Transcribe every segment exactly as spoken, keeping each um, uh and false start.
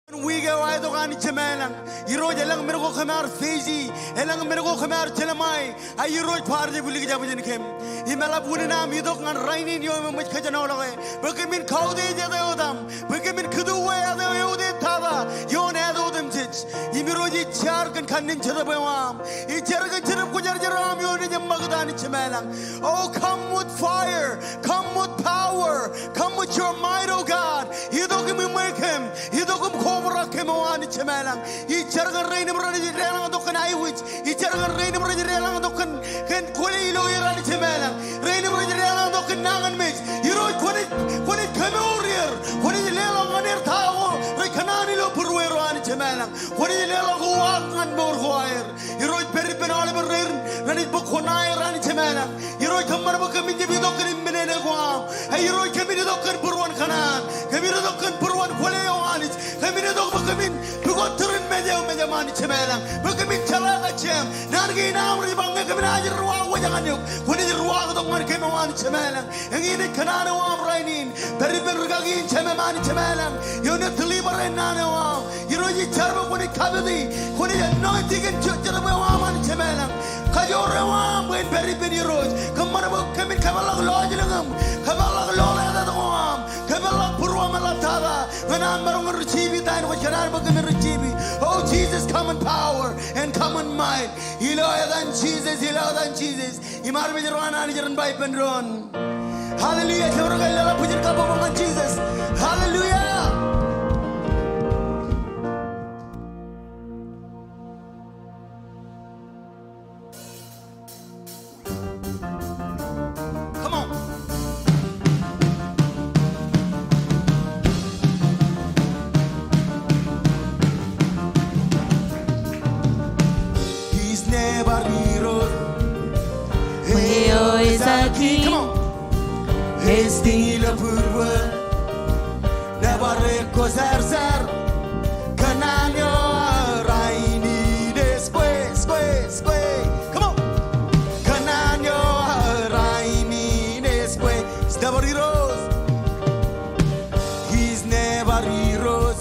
Wiik eo aetok Anij Jemem ilañ. Irooj, elōñ men ko kōm ar face e, elōñ men ko kōm ar jelṃae, a Irooj bar jab likjab jān kōm. Im eḷap unin aṃ itok ñan rainin eo eṃōj kōjenolọke. Bwe kōmin kautiej āt eo etaṃ. Bwe kōmin kūtuwe āt eo eutiej tata ioon āt otemjej. Im Irooj, ij jar kōn kanniōn Jetōb eo aṃ. Ij jar kōn Jetōb Kwōjarjar eo aṃ ioon ej ṃakūt Anij Jemem ilañ. Oh, come with fire, come with power, come with your might, oh God. Itok im iṃwe kōm, itok im kobrak kōm, O Anij Jemem ilañ. Ij jar kōn rein im rej deḷọñtok kōn aikuj. Ij jar kōn rein im rej deḷọñtok kōn, kōn kwōle ilo er Anij Jemem ilañ. Rein im rej deḷọñtok kōn nañinmej. Irooj, kwōnaaj, kwōnaaj kemour er. Kwōnaaj leḷọk ñan er ta ko rej kōṇaan ilo būrueir, O Anij Jemem ilañ. Kwōnaaj leḷọk uwaak ñan mour ko aer. Irooj, pād ippān aolepen rein renaaj bōk koṇaer Anij Jemem ilañ. Irooj, kōṃṃan bwe kōmin jab itok kōn iminene ko aṃ. Irooj, kōmin itok kōn būruon kōṇaan. Kōmin itok kōn būruon kwōle, O Anij. Kōmin itok bwe kōmin pukot tūrin mejāmej aṃ Anij Jemem ilañ. Bwe kōmin jeḷā kajjieṃ. Naan kein aṃ rej ba ñe kōmin ajri ruwaak wōj ñan eok, kwōnaaj ruwaaktok ñan kōm, O Anij Jemem ilañ. Eñin ej kōṇaan eo aṃ rainin. Pād ippān rikaki in Jemem Anij Jemem ilañ. Ioon deliver e naan eo aṃ. Irooj, ij jar bwe kwōnaaj kapiti, kwōnaaj anointing in Jetōb eo aṃ Anij Jemem ilañ. Kajoor eo aṃ bwe en pād ippān Irooj. Kōṃṃan bwe kōmin kōpeḷḷọk lọjilñōṃ, kōpeḷḷọk lolātāt ko aṃ, kōpeḷḷọk būruōṃ eḷaptata ñan aṃ maroñ in receive e ta in kwōj kōṇaan bwe kōmin receive e. Oh Jesus, come in power and come in might. Ilo etan Jisōs, ilo etan Jisōs. Im armej ro an Anij ren ba ippān doon, hallelujah. Ej jab ro ke leḷọk bwijin kabbokbok ñan Jisōs. Hallelujah. Come on. He's never Irooj. Eo ej King. Come on. Ej King ilo būruō. Nōbar e kwōsarsar. Kōṇaan eo aō rainin ej kwe, kwe, kwe. Come on. Kōṇaan eo aō rainin ej kwe. He's never Irooj. He's never Irooj.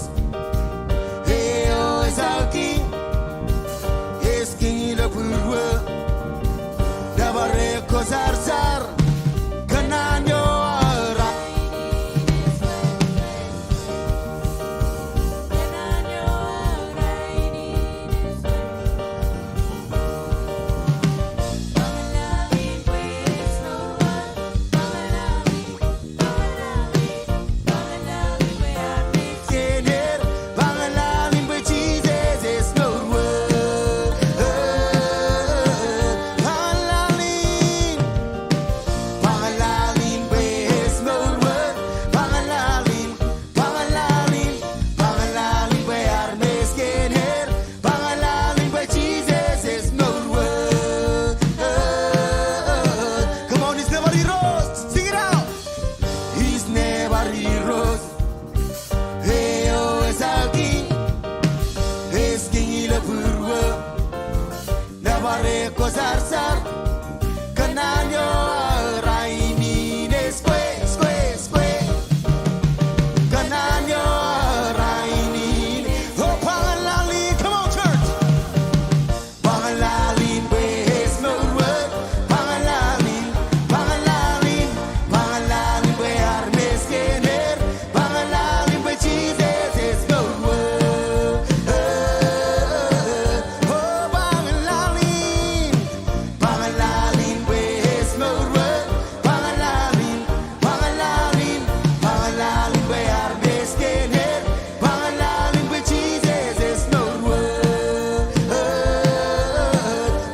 Eo ej King. Ej King ilo būruō. Nōbar e kwōsarsar. Kōṇaan eo aō rainin. Come on, he's never Irooj. Sing it out. He's never Irooj. Eo ej King. Ej King ilo būruō. Nōbar e kwōsarsar. Kōṇaan eo aō rainin ej kwe, kwe, kwe. Kōṇaan eo aō rainin. Oh, Bar Lalim. Come on, church.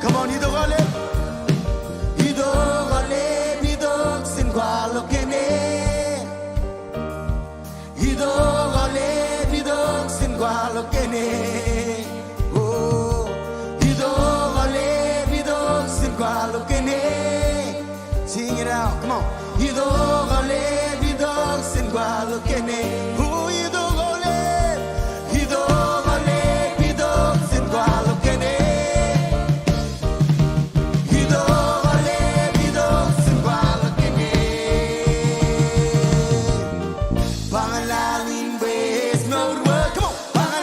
Come on, itok aolep. Itok aolep, itok jān kwaḷọk kōn e. Itok aolep, itok jān kwaḷọk kōn e. Oh, itok aolep, itok jān kwaḷọk kōn e. Sing it out, come on. Itok aolep, itok jān kwaḷọk kōn e. Oh, itok aolep, itok aolep, itok jān kwaḷọk kōn e. Itok aolep, itok jān kwaḷọk kōn e. Come on.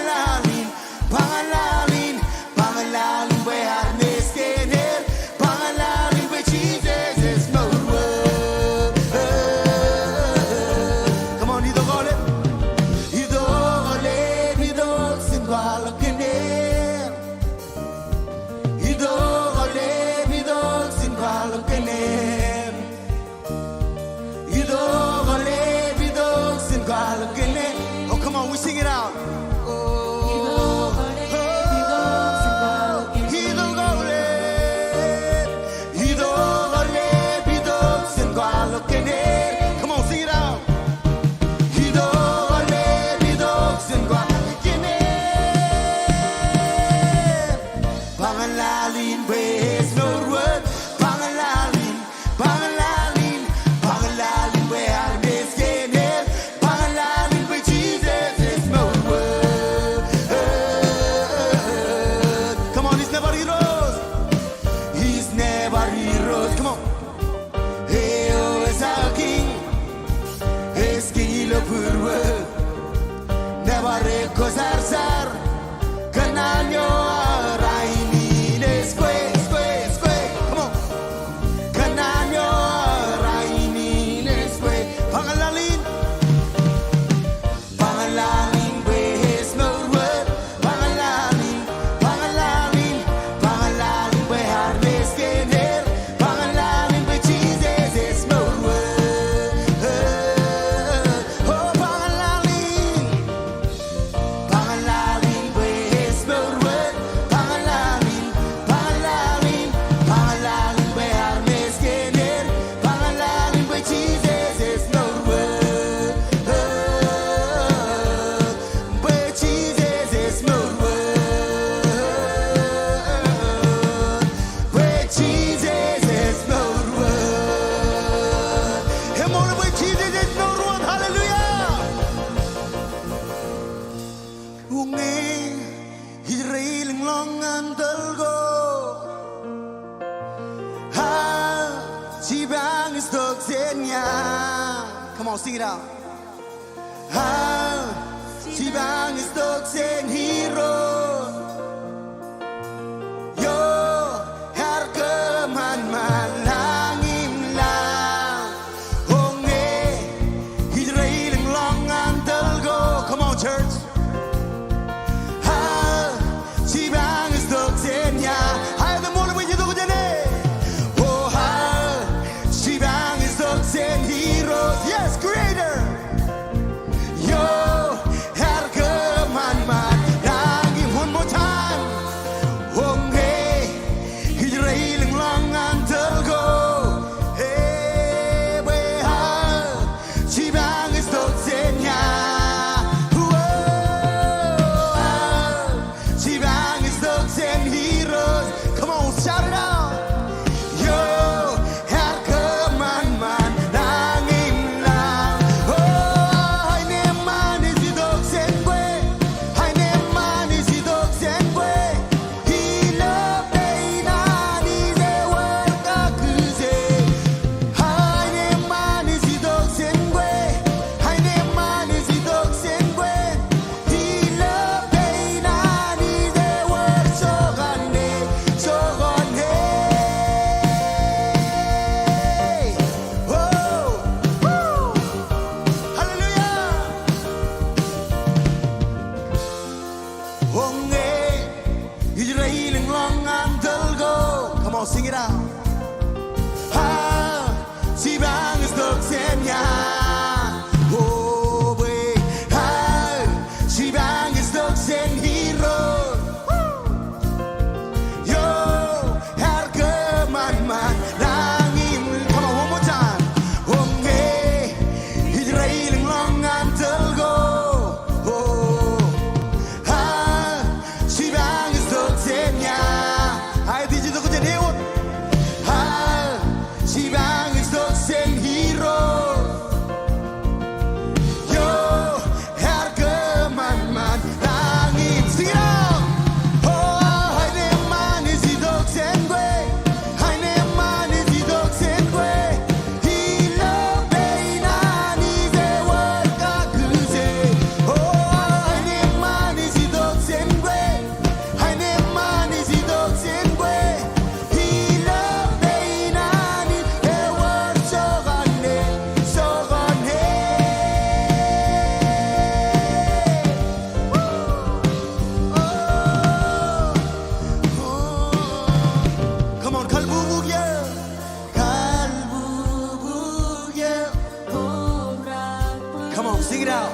Sing it out. Come on, sing it out. Come on, he's never heroes. He's never heroes. Come on. Eo ear king, ear king ilo būruō. Never ekwe sarsar. Kōn an eo rainin ej kwe, ej kwe, ej kwe. Come on. Kōn an eo rainin ej kwe. Ba ñan laḷ in. Ba ñan laḷ in bwe ej mour wōt. Ba ñan laḷ in, ba ñan laḷ in, ba ñan laḷ in bwe armej kōn er. Ba ñan laḷ in bwe Jisōs ej mour wōt. O ba ñan laḷ in. Ba ñan laḷ in bwe ej mour wōt. Ba ñan laḷ in, ba ñan laḷ in, ba ñan laḷ in bwe armej kōn er. Ba ñan laḷ in bwe Jisōs ej mour wōt. Bwe Jisōs ej mour wōt. Bwe Jisōs ej mour wōt. Eṃool bwe Jisōs ej mour wōt. Hallelujah. Uññe ij reilōñḷọk ñan tōl ko. Aō, jipañ ej tokjān ia. Come on, sing it out. Aō, jipañ ej tokjān Irooj. Eo ear kōṃanṃan lañ im laḷ. Uññe ij reilōñḷọk ñan tōl ko. Come on, church. Aō, jipañ ej tokjān ia. Aō, eṃool bwe jej tokjāne. O aō, jipañ ej tokjān Irooj. Yes, Creator. Eo ear kōṃanṃan lañ im. One more time. Uññe ij reilōñḷọk ñan tōl ko. E bwe aō, jipañ ej tokjān ia. Uo, aō, jipañ ej tokjān Irooj. Come on, shout it out. Eo ear kōṃanṃan lañ im laḷ. O, aō, aine eṃṃan ej itokjān kwe. Aine eṃṃan ej itokjān kwe. Ilo pein Anij ewōr kakkije. Aine eṃṃan ej itokjān kwe. Aine eṃṃan ej itokjān kwe. Ilo pein Anij ewōr jokane, jokane. Oh, woo. Hallelujah. Uññe ij reilōñḷọk ñan tōl ko. Come on, sing it out. Aō, jipañ ej tokjān ia. O bwe aō, jipañ ej tokjān Irooj. Eo ear kōṃanṃan lañ im. Come on, one more time. Uññe ij reilōñḷọk ñan tōl ko. O, aō, jipañ ej tokjān ia. Aō, ij tokjāne wōt. Aō, jipañ ej tokjān Irooj. Eo ear kōṃanṃan lañ im. Sing it out. O, aine eṃṃan ej itokjān kwe. Aine eṃṃan ej itokjān kwe. Ilo pein Anij ewōr kakkije. O, aine eṃṃan ej itokjān kwe. Aine eṃṃan ej itokjān kwe. Ilo pein Anij ewōr jokane, jokane. Woo! Oh. Oh. Come on, kalbubu kiiō. Kalbubu kiiō. Come on, sing it out.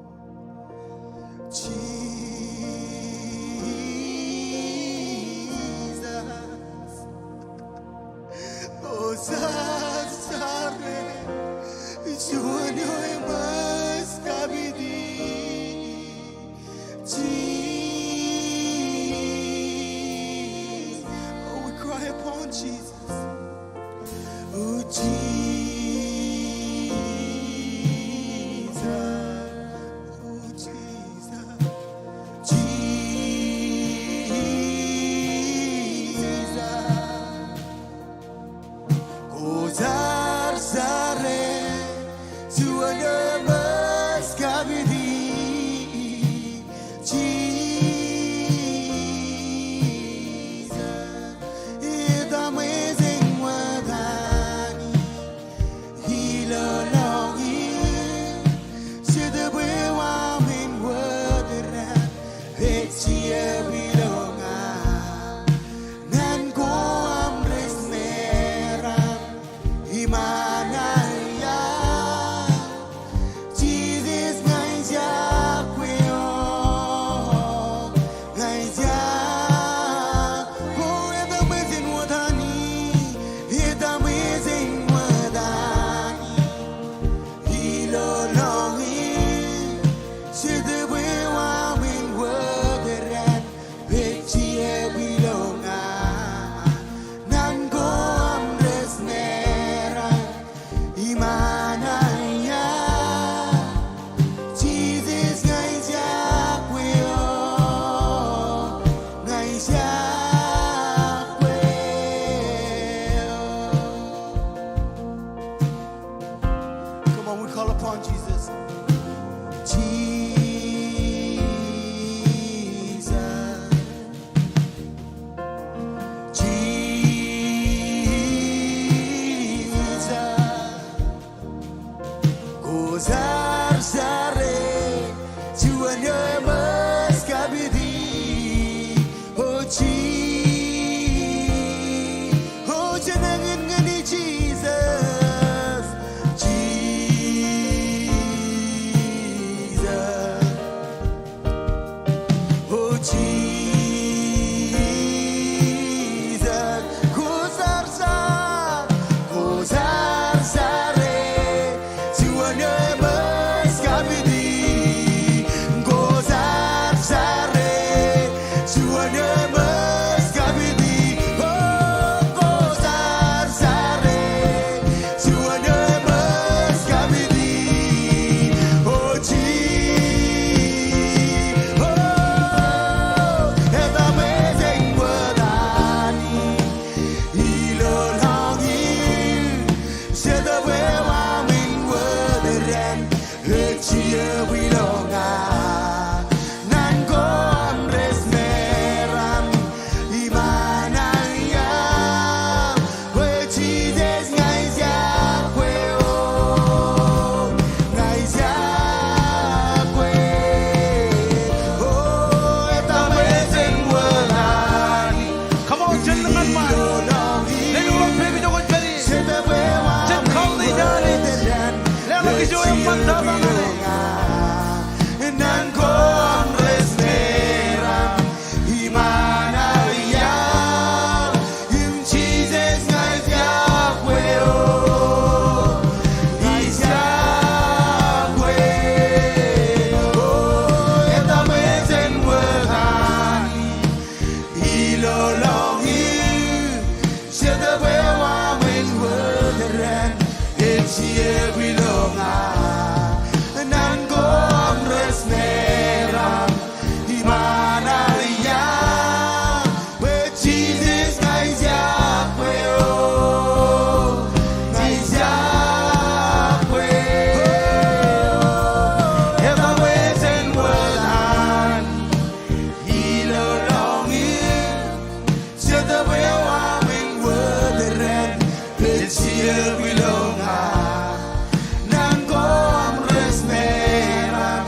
Jesus. O Zarsaret, juon eo eṃōj kapiti. Jesus. Oh, we cry upon Jesus. O Jesus. O Jesus. Jesus. O Zarsaret, juon eo eṃōj kapiti. Jesus, etaṃ ej eñ wōt Anij ilo lọñiō, Jetōb eo aṃ en wōt raṇ, pād jiep ilo ña. Ñan ko aṃ rej meram iṃaan aō iaan. Jesus, ña ij iọkwe eok, ña ij iọkwe. O etaṃ ej eñ wōt Anij, etaṃ ej eñ wōt Anij ilo lọñiō, Jetōb eo aṃ en wōt raṇ, pād jiep ilo ña. Ñan ko aṃ rej meram iṃaan aō iaan. Jesus, ña ij iọkwe eok, ña ij iọkwe eok. Come on, we call upon Jesus. Jesus. Jesus. Ko Zarsaret, juon eo eṃōj kapiti. O Jesus. O jen ñūñū ñan Jesus. Jesus. O Jesus. Ko Zarsar, ko Zarsare, juon eo eṃōj kapiti. Ko Zarsare, juon eo eṃōj kapiti. O, ko Zarsare, juon eo eṃōj kapiti. O Jesus. O, etaṃ ej eñ wōt Anij ilo lọñiō, Jetōb eo aṃ en wōt raṇ, pād jiep ilo ña. Ñan ko aṃ rej meram iṃaan aō iaan. O Jesus, ña ij iọkwe eok, ña ij iọkwe. O, etaṃ ej eñ wōt Anij. Come on, jen ñan ṃaan. Ilo lọñiō, jen kautiej Anij. Leḷọk ijo eṃṃan tata ñan e. Ñan ko aṃ rej meram iṃaan aō iaan. Im Jesus, ña ij iọkwe eok, ña ij iọkwe. O, etaṃ ej eñ wōt Anij ilo lọñiō, Jetōb eo aṃ en wōt raṇ, pād jiep ilo ña. Ñan ko aṃ rej meram iṃaan aō iaan. O Jesus, ña ij iọkwe eok, ña ij iọkwe. O, etaṃ ej eñ wōt Anij ilo lọñiō, Jetōb eo aṃ en wōt raṇ, pād jiep ilo ña. Ñan ko aṃ rej meram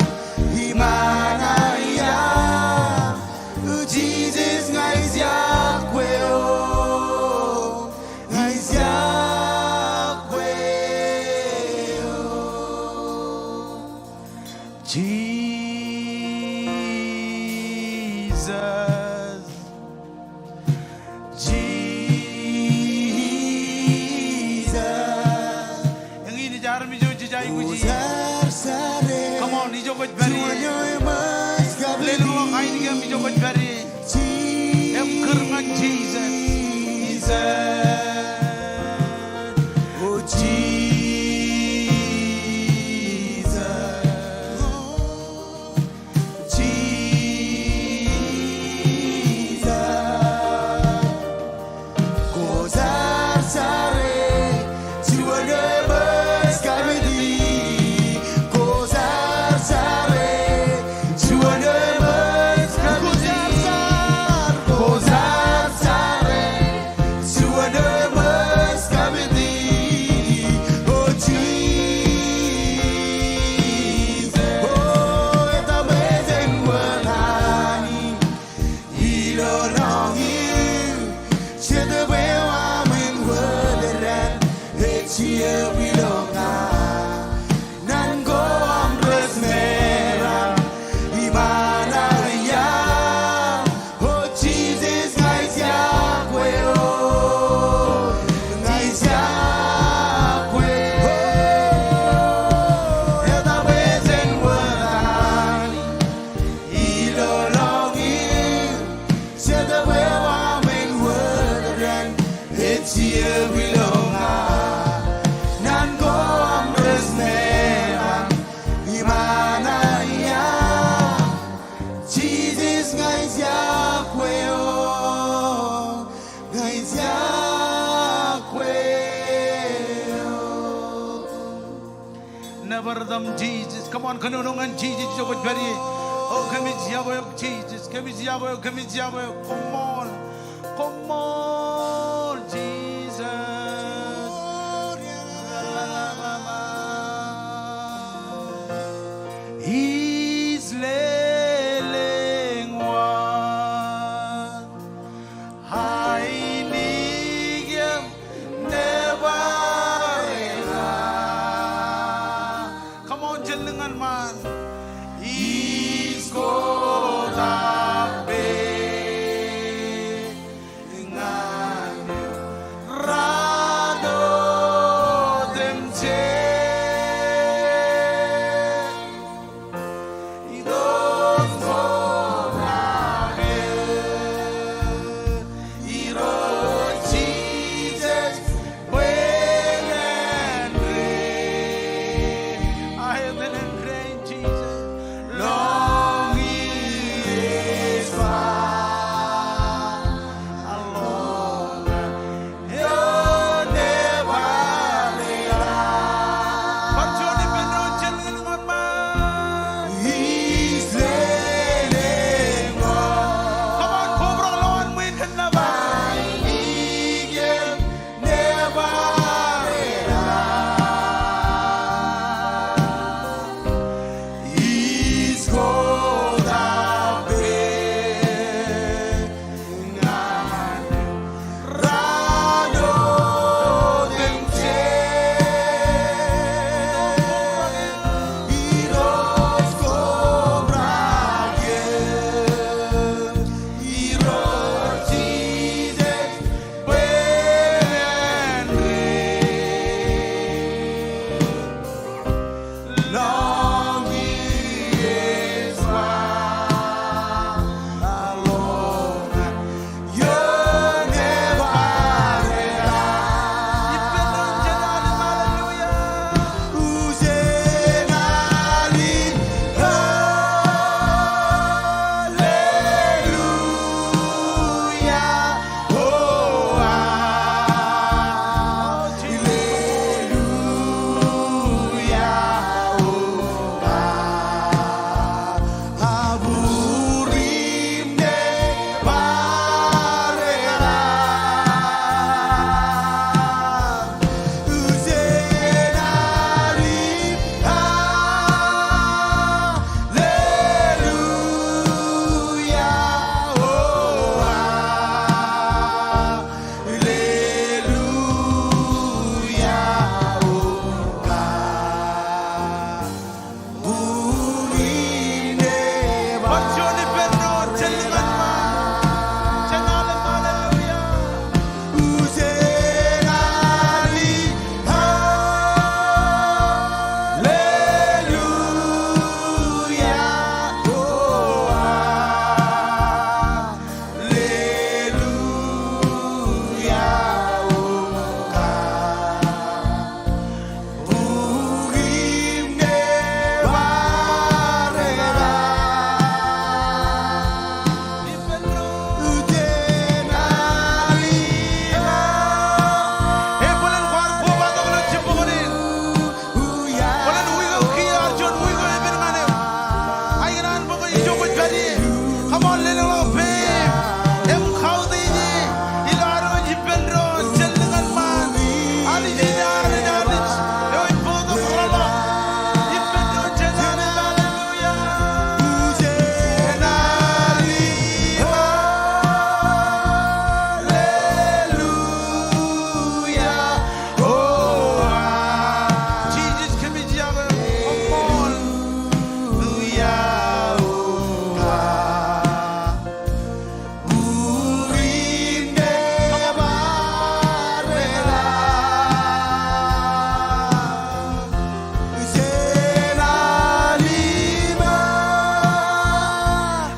iṃaan aō iaan. O Jesus, ña ij iọkwe eok, ña ij iọkwe eok. Jesus. Jesus. Jesus. Eñin ej armej eo jej aikuji. Come on, ijo kwōj pād ie. Lelōñḷọk ainikien ijo kwōj pād ie. Im kūr ñan Jesus. Jesus. Oh, Jesus. Nōbar etan Jisōs. Come on, kōnono ñan Jisōs ijo kwōj pād ie. O kōmij yokwe eok Jisōs, kōmij yokwe eok, kōmij yokwe eok. Koṃṃool, koṃṃool Jisōs. Ij lelōñ wōt ainikien nōbar eō. Come on, jen lōñ ñan ṃaan. Ij kotak peid. Come on, lelōñḷọk peiṃ im kautiej e ilo ad wōj ippān doon jān lōñ ñan ṃaan. Anij in ear ej Anij eo ej bōktok rōḷọk. Ippān doon jān Anij, hallelujah. Hallelujah. Oh, ah. Jisōs, kōmij yokwe eok. Come on.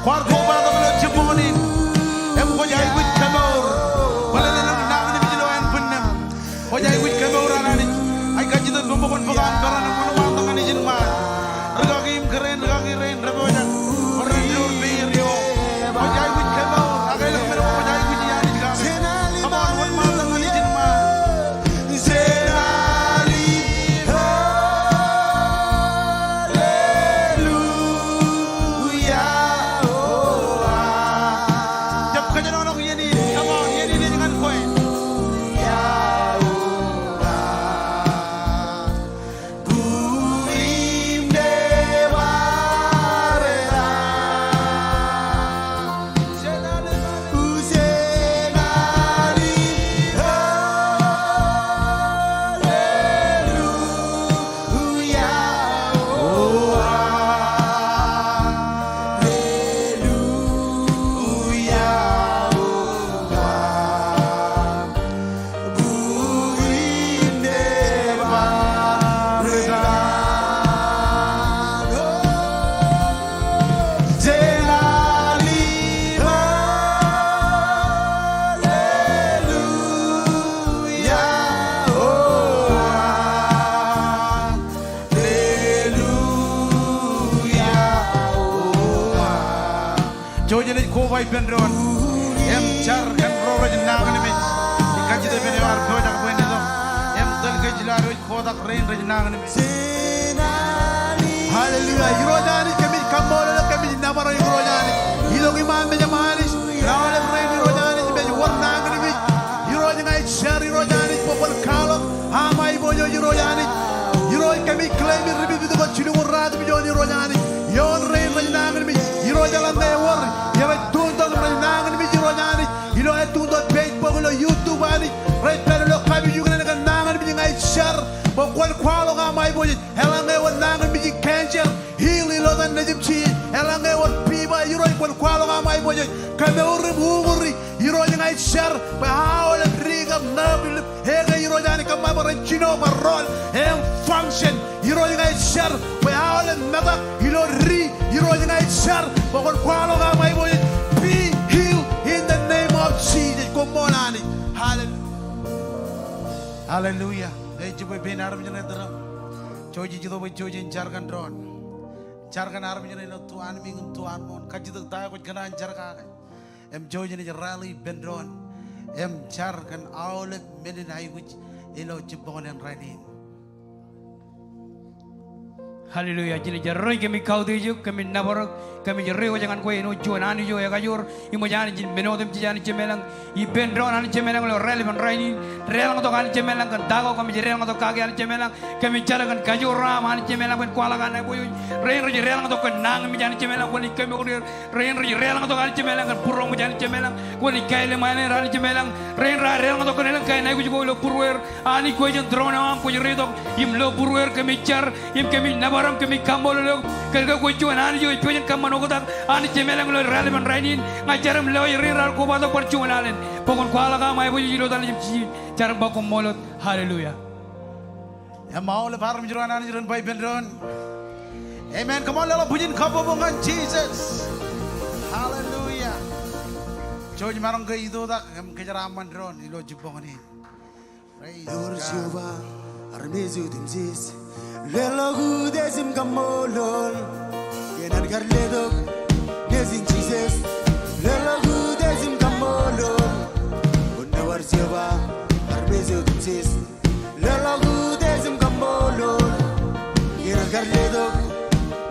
Kwaar kobatok ilo jibboñōn in im kwōj aikuj kemour. Bōlen elōñ nañinmej ilo ānbwinnūṃ. Kwōj aikuj kemour an Anij. Ij kajjitōk bwe kwōn bōk aṃ peran im wōnṃaantak ñan ijin ṃaan. Rikaki im kōrā in, rikaki rein repojak. Bwe ren door peier ioō. Kwōj aikuj kemour. Ak elōñ men ko kwōj aikuji Anij kake. Come on, wōnṃaantak ñan ijin ṃaan. Jab kōjenolọk iien in. Come on, iien in ej ñan kwe. Jouj, jenaaj koba ippān doon im jar kōn ro rej nañinmej. Ij kajjitōk ippān eo ear pojak bwe en itok im tōl kōj ilo ad wōj kotak rein rej nañinmej. Hallelujah. Irooj Anij, kōmij kaṃṃoolol eok, kōmij nōbar eok Irooj Anij. Ilo iṃaan mejaṃ Anij, aolep rein Irooj Anij im ej wōr nañinmej. Irooj, ña ij jar Irooj Anij bwe kwōn kwaḷọk aṃ aiboojoj Irooj Anij. Irooj, kōmij claim e ri pipit ko jilñuul ruatimjuon Irooj Anij. Ioon rein rej nañinmej. Irooj, eḷaññe ewōr, rej tuntok im rej nañinmej Irooj Anij. Ilo aer tuntok Facebook, ilo YouTube Anij. Rej pād ilo kapijuknen kōn nañinmej, ña ij jar bwe kwōn kwaḷọk aṃ aiboojoj. Eḷaññe ewōr nañinmej in cancer, heal ilo etan Nejūṃ Jisōs. Eḷaññe ewōr fever, Irooj kwōn kwaḷọk aṃ aiboojoj. Kemour im ukuri, Irooj ña ij jar bwe aolep ri kab nerve im eke Irooj Anij kōṃṃan bwe ren jino im rọọl im function. Irooj ña ij jar bwe aolep metak ilo ri, Irooj ña ij jar bwe kwōn kwaḷọk aṃ aiboojoj. Be healed in the name of Jesus. Koṃṃool Anij. Hallelujah. Hallelujah. Ej jibwe pein armej ṇe tōre. Jouj ij itok bwe jouj in jar kōn doon. Jar kōn armej ṇe ilo tu anmiiñ im tu anmooṇ. Kajjitōk ta eo kwōj kōṇaan jar kake. Im jouj jenaaj rally ippān doon im jar kōn aolep men in aikuj ilo jibboñōn in rainin. Hallelujah. Jen jar. Irooj, kōmij kautiej eok, kōmij nōbar eok, kōmij reiwōj ñan kwe āinwōt juon Anij eo ekajoor im ej Anij in men otemjej, Anij Jemem ilañ. Ippān doon, Anij Jemem ilañ, ilo raelepen rainin, deḷọñtok Anij Jemem ilañ kōn ta ko kōmij deḷọñtok kaki, Anij Jemem ilañ. Kōmij jar kōn kajoor eo aṃ, Anij Jemem ilañ, bwe kwōn kwaḷọk an aiboojoj. Rein rej deḷọñtok kōn nañinmej, Anij Jemem ilañ, kwōnaaj kemour er. Rein rej deḷọñtok, Anij Jemem ilañ, kōn būroṃōj, Anij Jemem ilañ, kwōnaaj kāālōt ṃaan er, Anij Jemem ilañ. Rein raar deḷọñtok kōn elōñ kain aikuj ko ilo būrueir, Anij, kwe jen tūroon eo aṃ kwōj reitok im lo būrueir. Kōmij jar im kōmij nōbar eok, kōmij kaṃṃoolol eok kōn ke kwe juon Anij eo ej pojak in kōṃṃan oktak, Anij Jemem ilañ, ilo raelepen rainin. Ña ij jar im lewōj rein raar kobatok bar juon alen bwe kwōn kwaḷọk aṃ aiboojoj ilo etan Nejūṃ Jisōs. Jar im ba koṃṃool wōt. Hallelujah. Im aolep armej ro an Anij ren ba ippān doon, amen. Come on, leḷọk bwijin kabbokbok ñan Jisōs. Hallelujah. Jouj maroñ ke itoitak im kōjeraaṃṃan doon ilo jibboñōn in. Praise God. Lewōr Jeova armej otemjej. Leḷọk utiej im kaṃṃoolol. Kōn an kar letok Nejin Jisōs. Leḷọk utiej im kaṃṃoolol. Kwōn lewōr Jeova armej otemjej. Leḷọk utiej im kaṃṃoolol. Kōn an kar letok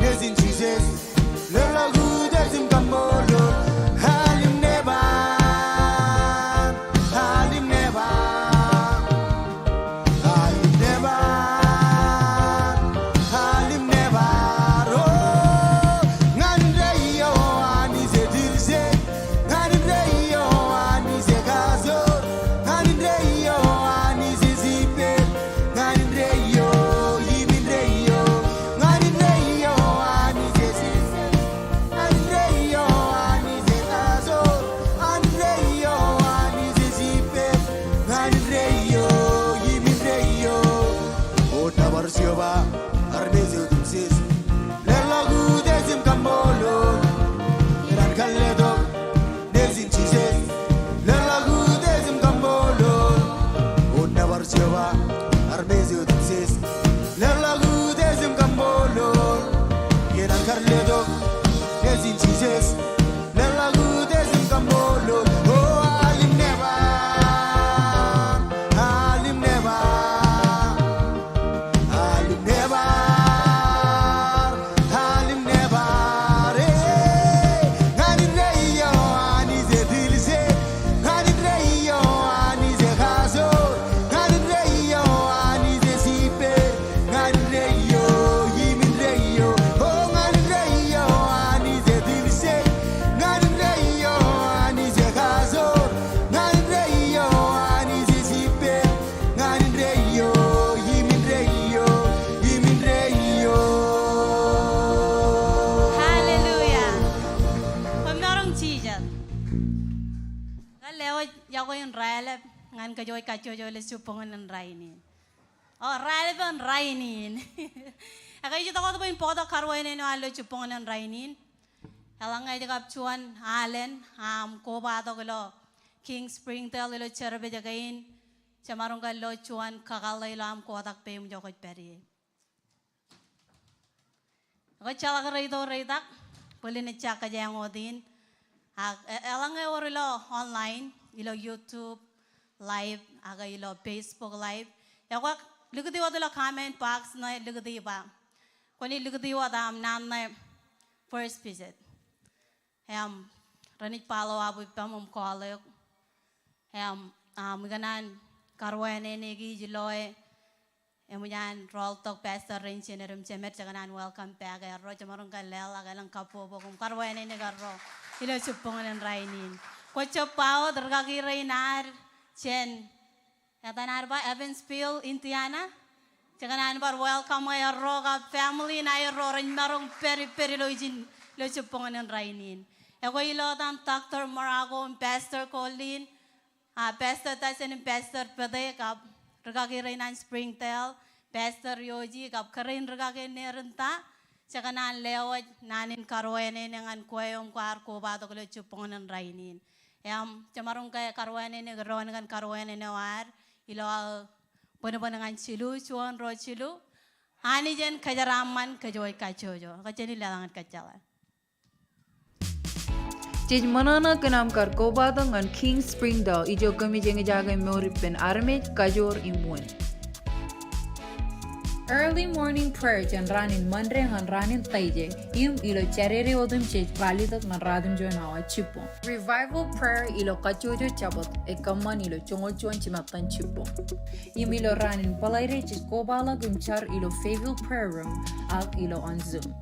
Nejin Jisōs. Leḷọk utiej im Hallelujah. Koṃ maroñ Jisōs. Kar lewōj iọkwe in raelep ñan kōj kajjojo ilo jibboñōn in rainin. O, raelep in rainin. Ekwe ij itok wōt bwe in bōktok karuwainene eo an ilo jibboñōn in rainin. Eḷaññe ej kab juon alen aṃ kobatok ilo King Springdale ilo service kein, jemaroñ ke lo juon kakōḷḷe ilo aṃ kotak peiṃ ijo kwōj pād ie. Ekwe jeḷā ke reito reitak, bōlen ejja kōjeañ wōt in. Ak e-, eḷaññe ewōr ilo online, ilo YouTube live, ak ilo Facebook live, ekwe likūti wōt ilo comment box ṇe likūti ba, kwōnaaj likūti wōt aṃ naan ṇe first visit. Im renaaj follow up ippaṃ im call eok. Im, um, ikōṇaan karuwainene kōj ilo e, eṃōj an rọọltok Pastor rein jined im jemed, jekōṇaan welcome back erro, jemaroñ ke leḷọk elōñ kabbokbok im karuwainene erro ilo jibboñōn in rainin. Kwō jab ba wōt rikaki rein ad jān etan ad ba Evansville, Indiana. Jekōṇaan bar welcome erro kab family ṇae erro rej maroñ pād ippād ilo ijin ilo jibboñōn in rainin. Ekwe ilo etan Doctor Morocco im Pastor Colleen, a, Pastor Tyson im Pastor Pete kab rikaki rein an Springdale, Pastor Yoji kab kōrā in rikaki ṇe ren ta, jekōṇaan lewōj naan in karuwainene ñan kwe eo kwaar kobatok ilo jibboñōn in rainin. Im jemaroñ ke karuwainene kōn doon kōn karuwainene eo ad ilo aō bōnbōn ñan jilu, juon, ruo, jilu. Anij en kōjeraaṃṃan kōj kajjojo. Ekwe jen leḷọk ñan kōjjeḷā. Jej ṃōṇōṇō kōn aṃ kar kobatok ñan King Springdale ijo kōmij eñjake mour ippān armej, kajoor im wūn. Early morning prayer jān raan in Monday ñan raan in Thursday, im ilo Saturday otemjej ralitōk ñan ratimjuon awa jibboñ. Revival prayer ilo kajjojo Jabōt, ekkā ṃaan ilo joñoul juon jimattan jibboñ. Im ilo raan in Friday jej kobaḷọk im jar ilo Fayetteville prayer room ak ilo on Zoom.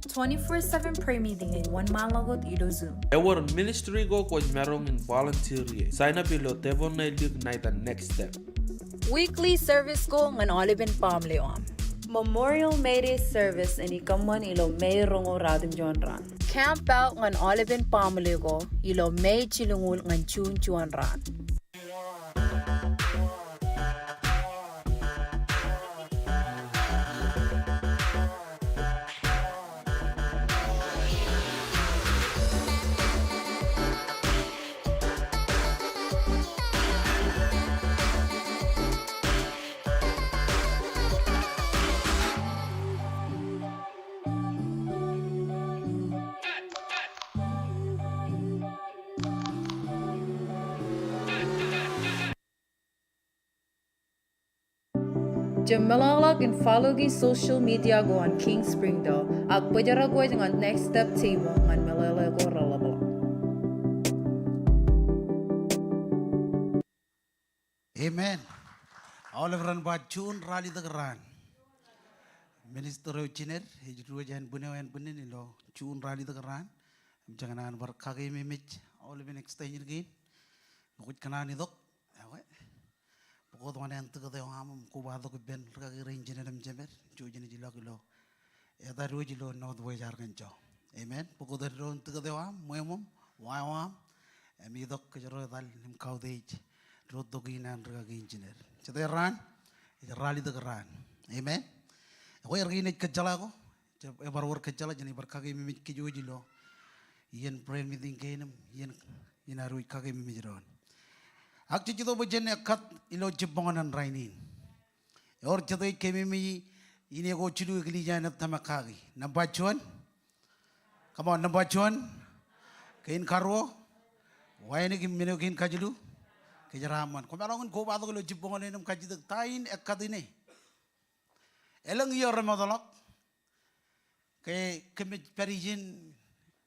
Twenty-four seven prayer meeting ej wōnṃaanḷọk wōt ilo Zoom. Ewōr ministry ko kwōj maroñ in volunteer ie. Sign up ilo tebōḷ ṇe lik ṇa etan Next Step. Weekly service ko ñan aolepen baaṃle eo aṃ. Memorial May Day service en ikkā ṃaan ilo May roñoul ratimjuon raan. Camp out ñan aolepen baaṃle ko ilo May jilñuul ñan June juon raan. Jab meḷọkḷọk in follow kōn social media ko an King Springdale, ak bōjrak wōj ñan Next Step table ñan meḷeḷe ko reḷapḷọk. Amen. Aolep ren ba juon ralitōk raan. Minister eo jined ej diwōj ānbwin eo ānbwinnin ilo juon ralitōk raan. Im jekōṇaan bar kakememej aolepen extension kein. Ñe kwōj kōṇaan itok, ekwe, bōk wōt wōṇāān tikōt eo aṃ im kobatok ippān rikaki rein jined im jemed, jouj im ilọk ilo etadiwōj ilo Northwest Arkansas. Amen. Bōk wōt eddoin tikōt eo aṃ, ṃweo aṃ, wa eo aṃ, im itok kōjro etal im kautiej rot tok in an rikaki in jined. Jete raan, ej ralitōk raan. Amen. Ekwe er kein ej kōjjeḷā ko, jab ebar wōr kōjjeḷā, jenaaj bar kakememej kōj wōj ilo iien prayer meeting kein im iien, iien ad wōj kakememej doon. Ak jej itok bwe jen ekkat ilo jibboñōn in rainin. Ewōr jete ej keememej in eo ko jilu eklejia in tōmak kaki. Nōṃba juon, Come on, nōṃba juon. Kein karuo. Wānōk im men eo kein kajilu. Kōjeraaṃṃan. Koṃ maroñ in kobatok ilo jibboñōn in im kajjitōk ta in ekkat ine. Elōñ iiō remootḷọk ke kōmij pād ijin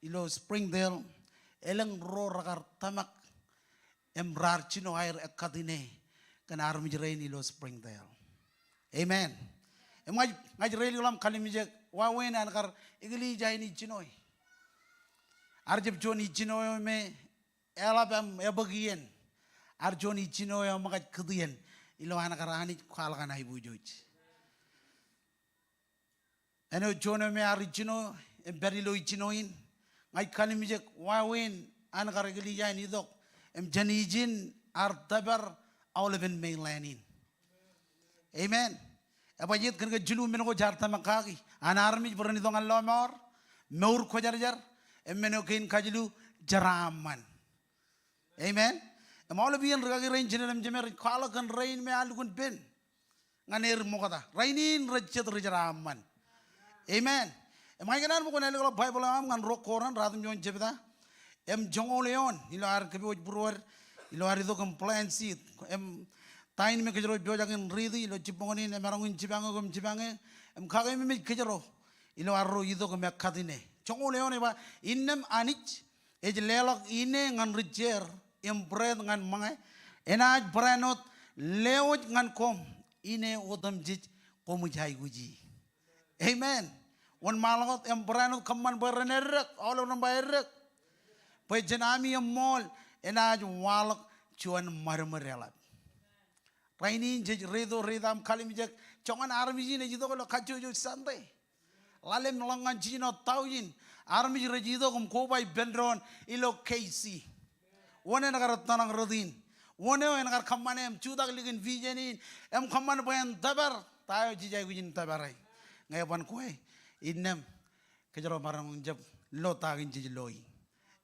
ilo Springdale, elōñ ro rekar tōmak im raar jino aer ekkat ine kōn armej rein ilo Springdale. Amen. Im ña ij, ña ij reilọk im kalimjek wāween an kar eklejia in ij jinoe. Ear jab juon ijjino eo me eḷap im ebōk iien. Ear juon ijjino eo eṃōkaj kūtien ilo an kar Anij kwaḷọk an aiboojoj. Āinwōt juon eo me ear ijjino im pād ilo ijjino in, ña ij kalimjek wāween an kar eklejia in itok im jān ijin ear tōpar aolepen mainland in. Amen. Ebajjeet? Kōn ke jilu men ko jaar tōmak kaki. An armej bwe ren itok ñan lọmọọr, mour kwōjarjar, im men eo kein kajilu, jeraaṃṃan. Amen. Im aolep iien rikaki rein jined im jemed rej kwaḷọk kōn rein me ear lukkuun pen ñan er ṃokta. Rainin rej jet rijeraaṃṃan. Amen. Im ña ikōṇaan bwe kwōn ālōkḷọk Baibōḷ eo aṃ ñan Ruo Korint ruatimjuon jebta im joñoul eoon, ilo ad kōpooj būruod, ilo ad itok im plant seed. Im ta in me kōjro ej pojak in riiti ilo jibboñōn in, emaroñ in jipañ eok im jipañ e, im kakeememej kōjro ilo arro itok im ekkat ine. Joñoul eoon ej ba, innām Anij ej leḷọk ine ñan ri-jeer im bread ñan ṃōñā, enaaj barāinwōt lewōj ñan koṃ ine otemjej koṃij aikuji. Amen. Wōnṃaanḷọk wōt? Im barāinwōt kōṃṃan bwe ren eddek, aolep ren ba eddek. Bwe jān ami eṃṃool enaaj waḷọk juon ṃadṃōd eḷap. Rainin jej reito reita im kalimjek joñan armej in ej itok ilo kajjojo Sunday. Ḷalem ḷọk ñan jiljino taujin armej rej itok im koba ippān doon ilo K C. Wōn en kar tōmak rot in? Wōn eo en kar kōṃṃane im jutak likin vision in im kōṃṃan bwe en tōpar ta eo jej aikuj in tōpare? Ñe eban kwe, innām kōjro maroñ in jab lo ta kein jej loi.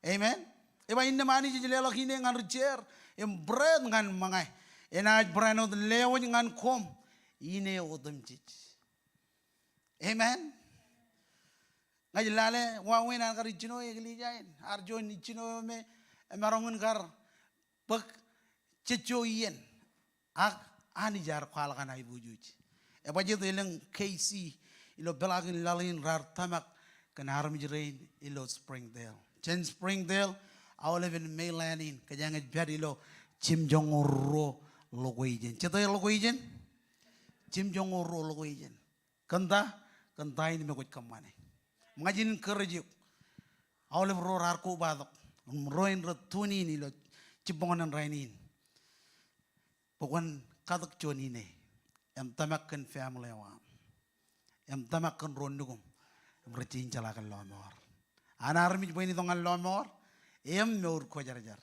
Amen. Ej ba, innām Anij ej leḷọk ine ñan ri-jeer im bread ñan ṃōñā, enaaj barāinwōt lewōj ñan koṃ ine otemjej. Amen. Ña ij lale wāween an kar ijjino eklejia in. Ear juon ijjino eo me emaroñ in kar bōk jejjo iien. Ak Anij ear kwaḷọk an aiboojoj. Ebajjeet? Elōñ K C ilo peḷaakin laḷ in raar tōmak kōn armej rein ilo Springdale. Jān Springdale, aolepen mainland in, kōjeañ ej pād ilo jimjuonñoul ruo location. Jete location? Jimjuonñoul ruo location. Kōn ta? Kōn ta in me kwōj kōṃṃane. Im ña ij encourage eok, aolep ro raar kobatok im ro in rej tune in ilo jibboñōn in rainin, bwe kwōn katōk juon ine im tōmak kōn family eo aṃ im tōmak kōn ro nukuṃ im rej jañin jeḷā kōn lọmọọr. An armej bwe en itok ñan lọmọọr im mour kwōjarjar.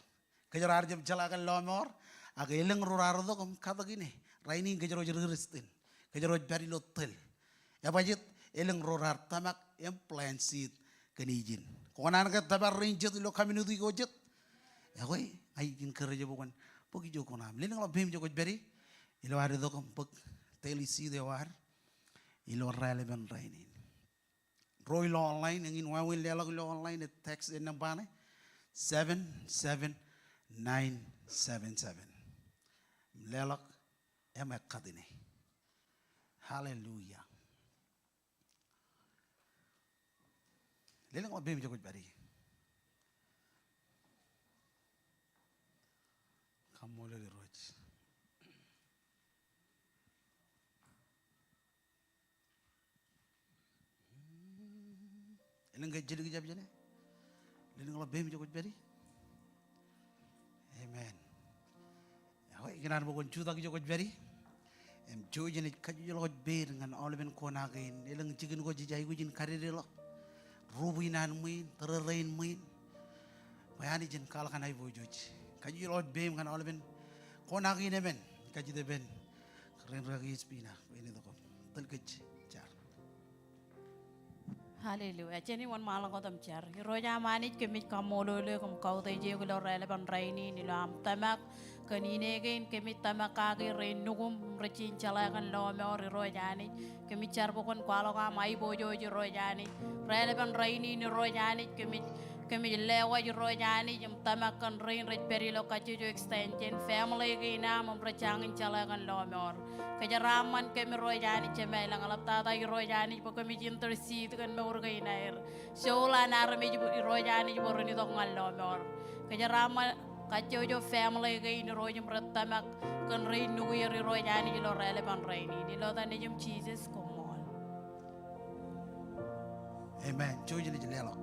Kōjro ar jab jeḷā kōn lọmọọr, ak elōñ ro raar itok im katōk ine. Rainin kōjro ej ri Kristian. Kōjro ej pād ilo tōl. Ebajjeet? Elōñ ro raar tōmak im plant seed kōn ijin. Kwōkōṇaan ke tōpar rein jet ilo community ko jet? Ekwe, ña ij encourage bwe kwōn bōk ijo kuṇaaṃ. Lelōñḷọk peiṃ ijo kwōj pād ie ilo ad itok im bōk daily seed eo ad ilo raelepen rainin. Ro ilo online, eñin wāween leḷọk ilo online, e text e nōṃba ṇe, seven seven nine seven seven. Leḷọk im ekkat ine. Hallelujah. Lelōñḷọk peiṃ ijo kwōj pād ie. Kaṃṃoolol Irooj. Elōñ ke ej jidik jab jāne? Lelōñḷọk peiṃ ijo kwōj pād ie. Amen. Ekwe, ikōṇaan bwe kwōn jutak ijo kwōj pād ie. Im jouj im ej kajjojo ḷọk wōj peid ñan aolepen kona kein. Elōñ jikin ko jej aikuj in kadedeḷọk. Rup in an ṃwiin, tōrerein ṃwiin. Bwe Anij en kwaḷọk an aiboojoj. Kajjojo ḷọk wōj peiṃ ñan aolepen kona kein emān. Kajjitōk ippān kōrā in rikaki Espina, bwe en itok im tōl kōj jar. Hallelujah. Jen wōnṃaanḷọk wōt im jar. Irooj aṃ Anij, kōmij kaṃṃoolol eok im kautiej eok ilo raelepen rainin ilo aṃ tōmak kōn ine kein kōmij tōmak kake rein nukūṃ im rej jañin jeḷā kōn lọmọọr Irooj Anij. Kōmij jar bwe kwōn kwaḷọk aṃ aiboojoj Irooj Anij. Raelepen rainin Irooj Anij kōmij, kōmij lewōj Irooj Anij im tōmak kōn rein rej pād ilo kajjojo extension, family kein aṃ im rej jañin jeḷā kōn lọmọọr. Kōjeraaṃṃan kōm Irooj Anij Jemem ilañ, eḷaptata Irooj Anij bwe kōmij intercede kōn mour kein aer. Joḷọk an armej Irooj Anij bwe ren itok ñan lọmọọr. Kōjeraaṃṃan kajjojo family kein Irooj im rej tōmak kōn rein nukier Irooj Anij ilo raelepen rainin. Ilo etan Nejiṃ Jisōs, koṃṃool. Amen. Jouj im leḷọk.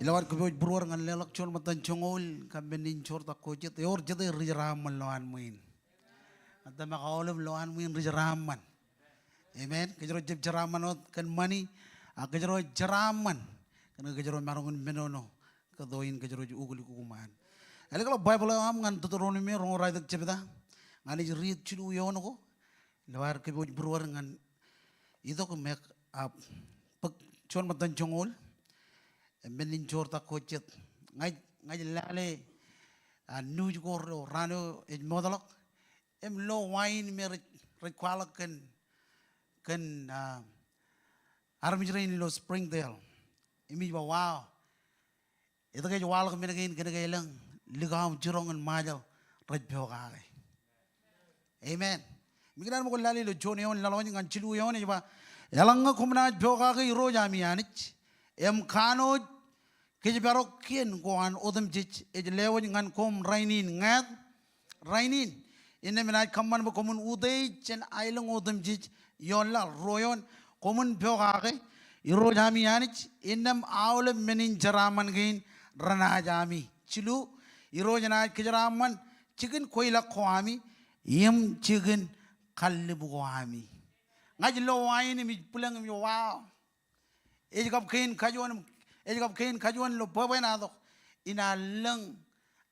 Ilo ad kōpooj būruod ñan leḷọk juon ṃōttan joñoul kab men in joortak ko jet, ewōr jete ri jeraaṃṃan lowaan ṃwiin? Ña ij tōmak aolep lowaan ṃwiin ri jeraaṃṃan. Amen. Kōjro jab jeraaṃṃan wōt kōn ṃani, a kōjro jeraaṃṃan kōn ke kōjro maroñ in menono kōto in kōjro ej ukōt lukkuun ṃaan. Ālikin ḷọk Baibōḷ eo aṃ ñan Deuteronomy roñoul ruwalitōk jebta, ña ij riit jilu eoon ko ilo ad kōpooj būruod ñan itok im ekar bōk juon ṃōttan joñoul im men in joortak ko jet. Ña ij, ña ij lale, a, news ko ilo raan eo ej mootḷọk im lo wa in me rej, rej kwaḷọk kōn, kōn, a, armej rein ilo Springdale. Im ij ba, wow. Etke ej waḷọk men kein? Kōn ke elōñ likao im jiroñ in Ṃajeḷ rej pokake. Amen. Im ikōṇaan ṃōk lale ilo Jon eoon laḷ wōj ñan jilu eoon, ej ba, eḷaññe koṃ naaj pokake Irooj ami Anij im kanooj kōjparok kien ko an otemjej ej lewōj ñan koṃ rainin, ñāāt, rainin, innām enaaj kōṃṃan bwe koṃwin utiej jān aelōñ otemjej ioon laḷ. Ruo eoon, koṃwin pokake Irooj ami Anij, innām aolep men in jeraaṃṃan kein renaaj ami. Jilu, Irooj enaaj kōjeraaṃṃan jikin kweilọk ko ami im jikin kallib ko ami. Ña ij lo wa in im ij bwilōñ im ij, wow. Ej kab kein kajuon, ej kab kein kajuon ilo bwebwenato in an lōñ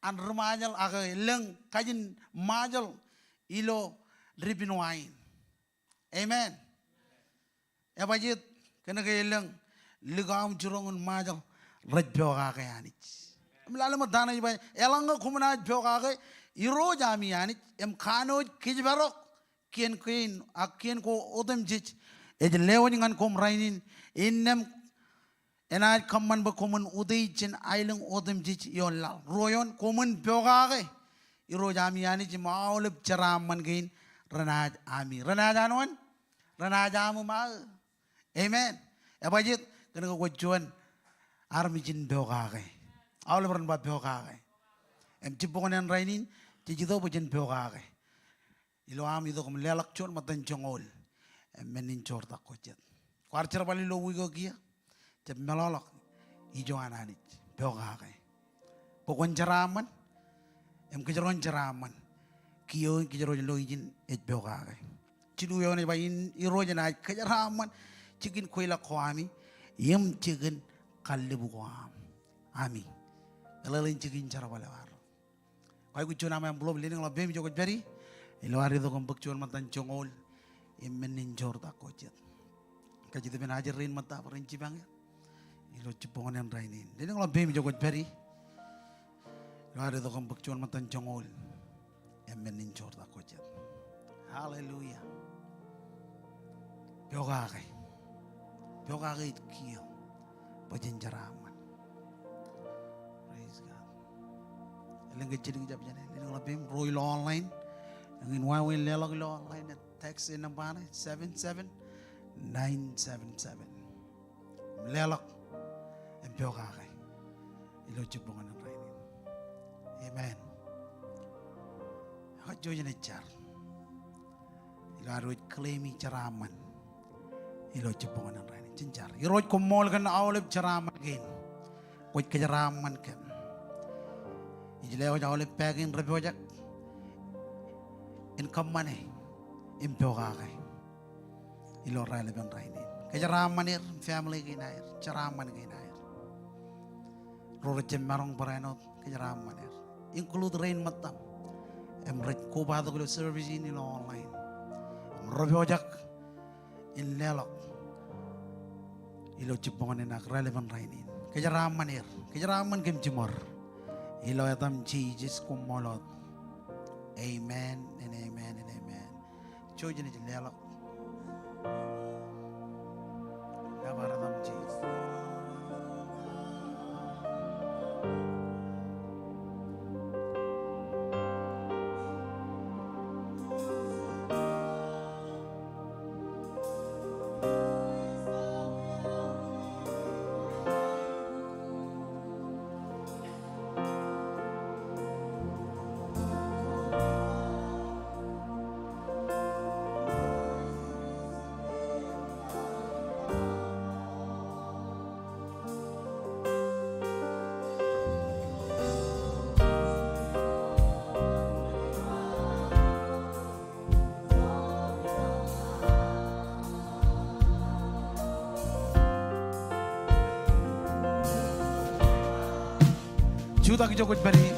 an ri Ṃajeḷ ak lōñ kajin Ṃajeḷ ilo dipin wa in. Amen. Ebajeet? Kōn ke elōñ likao im jiroñ in Ṃajeḷ rej pokake Anij. Im lale ṃōk ta ṇe ej ba, eḷaññe koṃ naaj pokake Irooj ami Anij im kanooj kōjparok kien kein ak kien ko otemjej ej lewōj ñan koṃ rainin, innām enaaj kōṃṃan bwe koṃwin utiej jān aelōñ otemjej ioon laḷ. Ruo eoon, koṃwin pokake Irooj ami Anij im aolep jeraaṃṃan kein renaaj ami. Renaaj an wōn? Renaaj aṃ im aō. Amen. Ebajeet? Kōn ke kwōj juon armej in pokake. Aolep ren ba pokake. Im jibboñōn in rainin, jej itok bwe jen pokake ilo aṃ itok im leḷọk juon ṃōttan joñoul im men in joortak ko jet. Kwaar jerbal ilo wiik eo kiiō, jab meḷọkḷọk ijo an Anij, pokake. Bwe kwōn jeraaṃṃan im kōjro en jeraaṃṃan. Kiiō in kōjro ej lo ijin ej pokake. Jilu eoon ej ba, in Irooj enaaj kōjeraaṃṃan jikin kweilọk ko ami im jikin kallib ko ami. Eḷeḷe in jikin jerbal eo arro. Kwaikuj juon aṃ envelope, leḷọk ḷọk peiṃ ijo kwōj pād ie ilo ad itok im bōk juon ṃōttan joñoul im men in joortak ko jet. Kajjitōk ippān ajri rein ṃōtta bwe ren jipañ eok. ilo jibboñōn in rainin. Lelōñḷọk peiṃ ijo kwōj pād ie. Ilo ad itok im bōk juon ṃōttan joñoul im men in joortak ko jet. Hallelujah. Pokake. Pokake ej kiiō bwe jen jeraaṃṃan. Praise God. Elōñ ke jilkinjab jāne, lelōñḷọk peiṃ, ro ilo online. Eñin wāween leḷọk ilo online, text e nōṃba ṇe, seven seven nine seven seven. Leḷọk im pokake ilo jibboñōn in rainin. Amen. Ak jouj jen jar ilo ad wōj claim e jeraaṃṃan ilo jibboñōn in rainin. Jen jar. Irooj, koṃṃool kōn aolep jeraaṃṃan kein. Kwōj kōjeraaṃṃan kōm. Ij lewōj aolep pā kein rej pojak in kōṃṃane im pokake ilo raelepen rainin. Kōjeraaṃṃan er im family kein aer, jeraaṃṃan kein aer. Ro rej jab maroñ barāinwōt, kōjeraaṃṃan er. Include rein ṃōttan im rej kobatok ilo service in ilo online. Im rej pojak in leḷọk ilo jibboñōn in ak raelepen rainin. Kōjeraaṃṃan er, kōjeraaṃṃan kōm jiṃor. Ilo etaṃ Jisōs, koṃṃool wōt. Amen and amen and amen. Jouj jen leḷọk nōbar etaṃ Jisōs. Jutak ijo kwōj pād ie.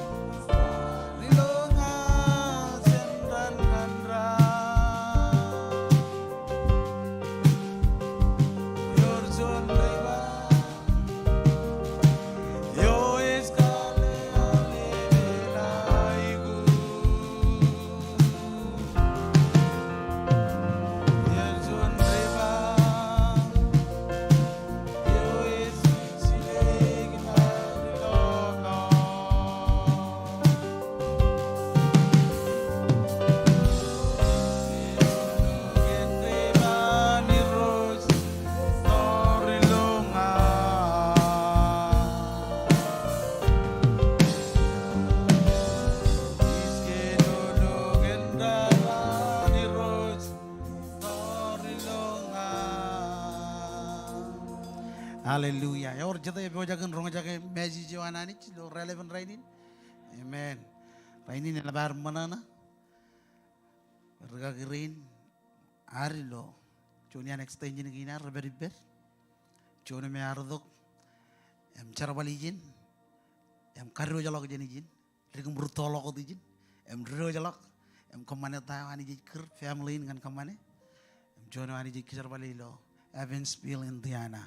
Hallelujah. Ewōr jete epojak in roñjake message eo an Anij ilo raelepen rainin? Amen. Rainin eḷap ad ṃōṇōṇō. Rikaki rein ad ilo juon iaan extension kein ad rej pād ippād. Juon me ear itok im jerbal ijin im kadiwōjḷọk jān ijin. Dik im rūttoḷọk wōt ijin im diwōjḷọk im kōṃṃane ta eo Anij ej kūr family in ñan kōṃṃane. Im juon eo Anij ej kōjerbale ilo Evansville, Indiana.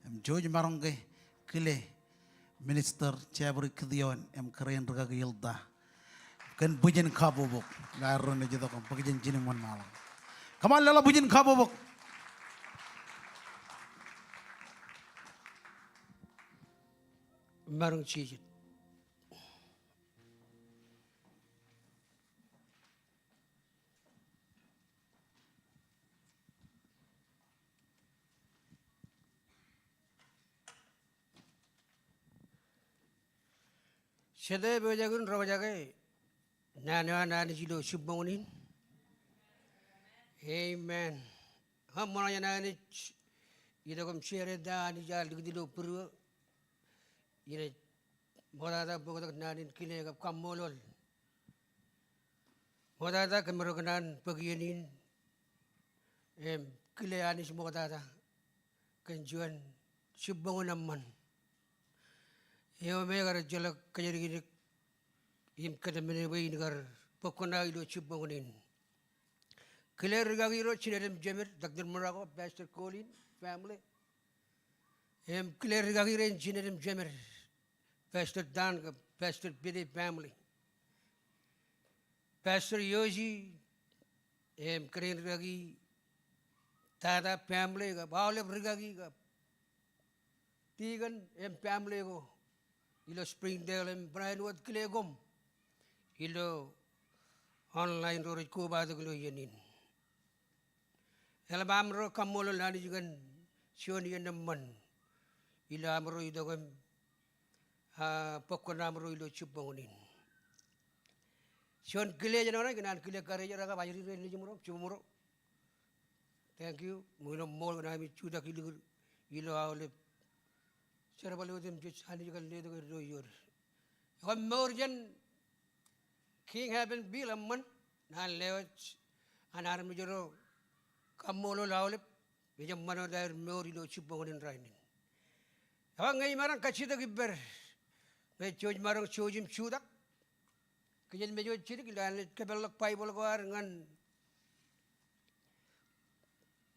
Im jouj maroñ ke kile Minister Jeffrey Gideon im kōrā in rikaki Ilda kōn bwijin kabbokbok. Ilo aer ro naaj itok im bōk jān jinen wōnṃaanḷọk. Come on, leḷọk bwijin kabbokbok. Maroñ jijet. Jete epojak in roñjake naan eo an Anij ilo jibboñōn in? Amen. Eṃṃan jān Anij itok im share ta Anij ear likūt ilo būruō. Inaaj ṃoktata bōktok naan in kile kab kaṃṃoolol. Ṃoktata kōmro kōṇaan bōk iien in im kile Anij ṃoktata kōn juon jibboñōn eṃṃan eo me kar ejjeḷọk kōjatdikdik im kōtmāne bwe in kar bōk kuṇaō ilo jibboñōn in. Kile rikaki ro, jined im jemed, Doctor Morocco, Pastor Colin, family. Im kile rikaki rein jined im jemed, Pastor Dan kab Pastor Pete family. Pastor Yoshi im kōn rikaki, Tata family kab aolep rikaki kab deacon im family ko ilo Springdale, im barāinwōt kile koṃ ilo online ro rej kobatok ilo iien in. Eḷap amro kaṃṃoolol Anij kōn juon iien eṃṃan ilo amro itok im, ah, bōk kōn amro ilo jibboñōn in. Juon kile jān ṇe kōn an kile karijeraak kab ajri rein nejimro, jibmro. Thank you. Ṃōk ilo ṃool kōn ami jutak ilikūr ilo aolep jerbal otemjej Anij kar letok eddo iood. Ekwe mour jān King Happy Bill eṃṃan, ñan lewōj an armej ro kaṃṃoolol aolep ej eṃṃan wōt aer mour ilo jibboñōn in rainin. Ekwe ñe imaroñ kajjitōk ippād, ñe jej maroñ jouj im jutak, kijen mejān jidik ilo an kōpeḷḷọk Baibōḷ ko ad ñan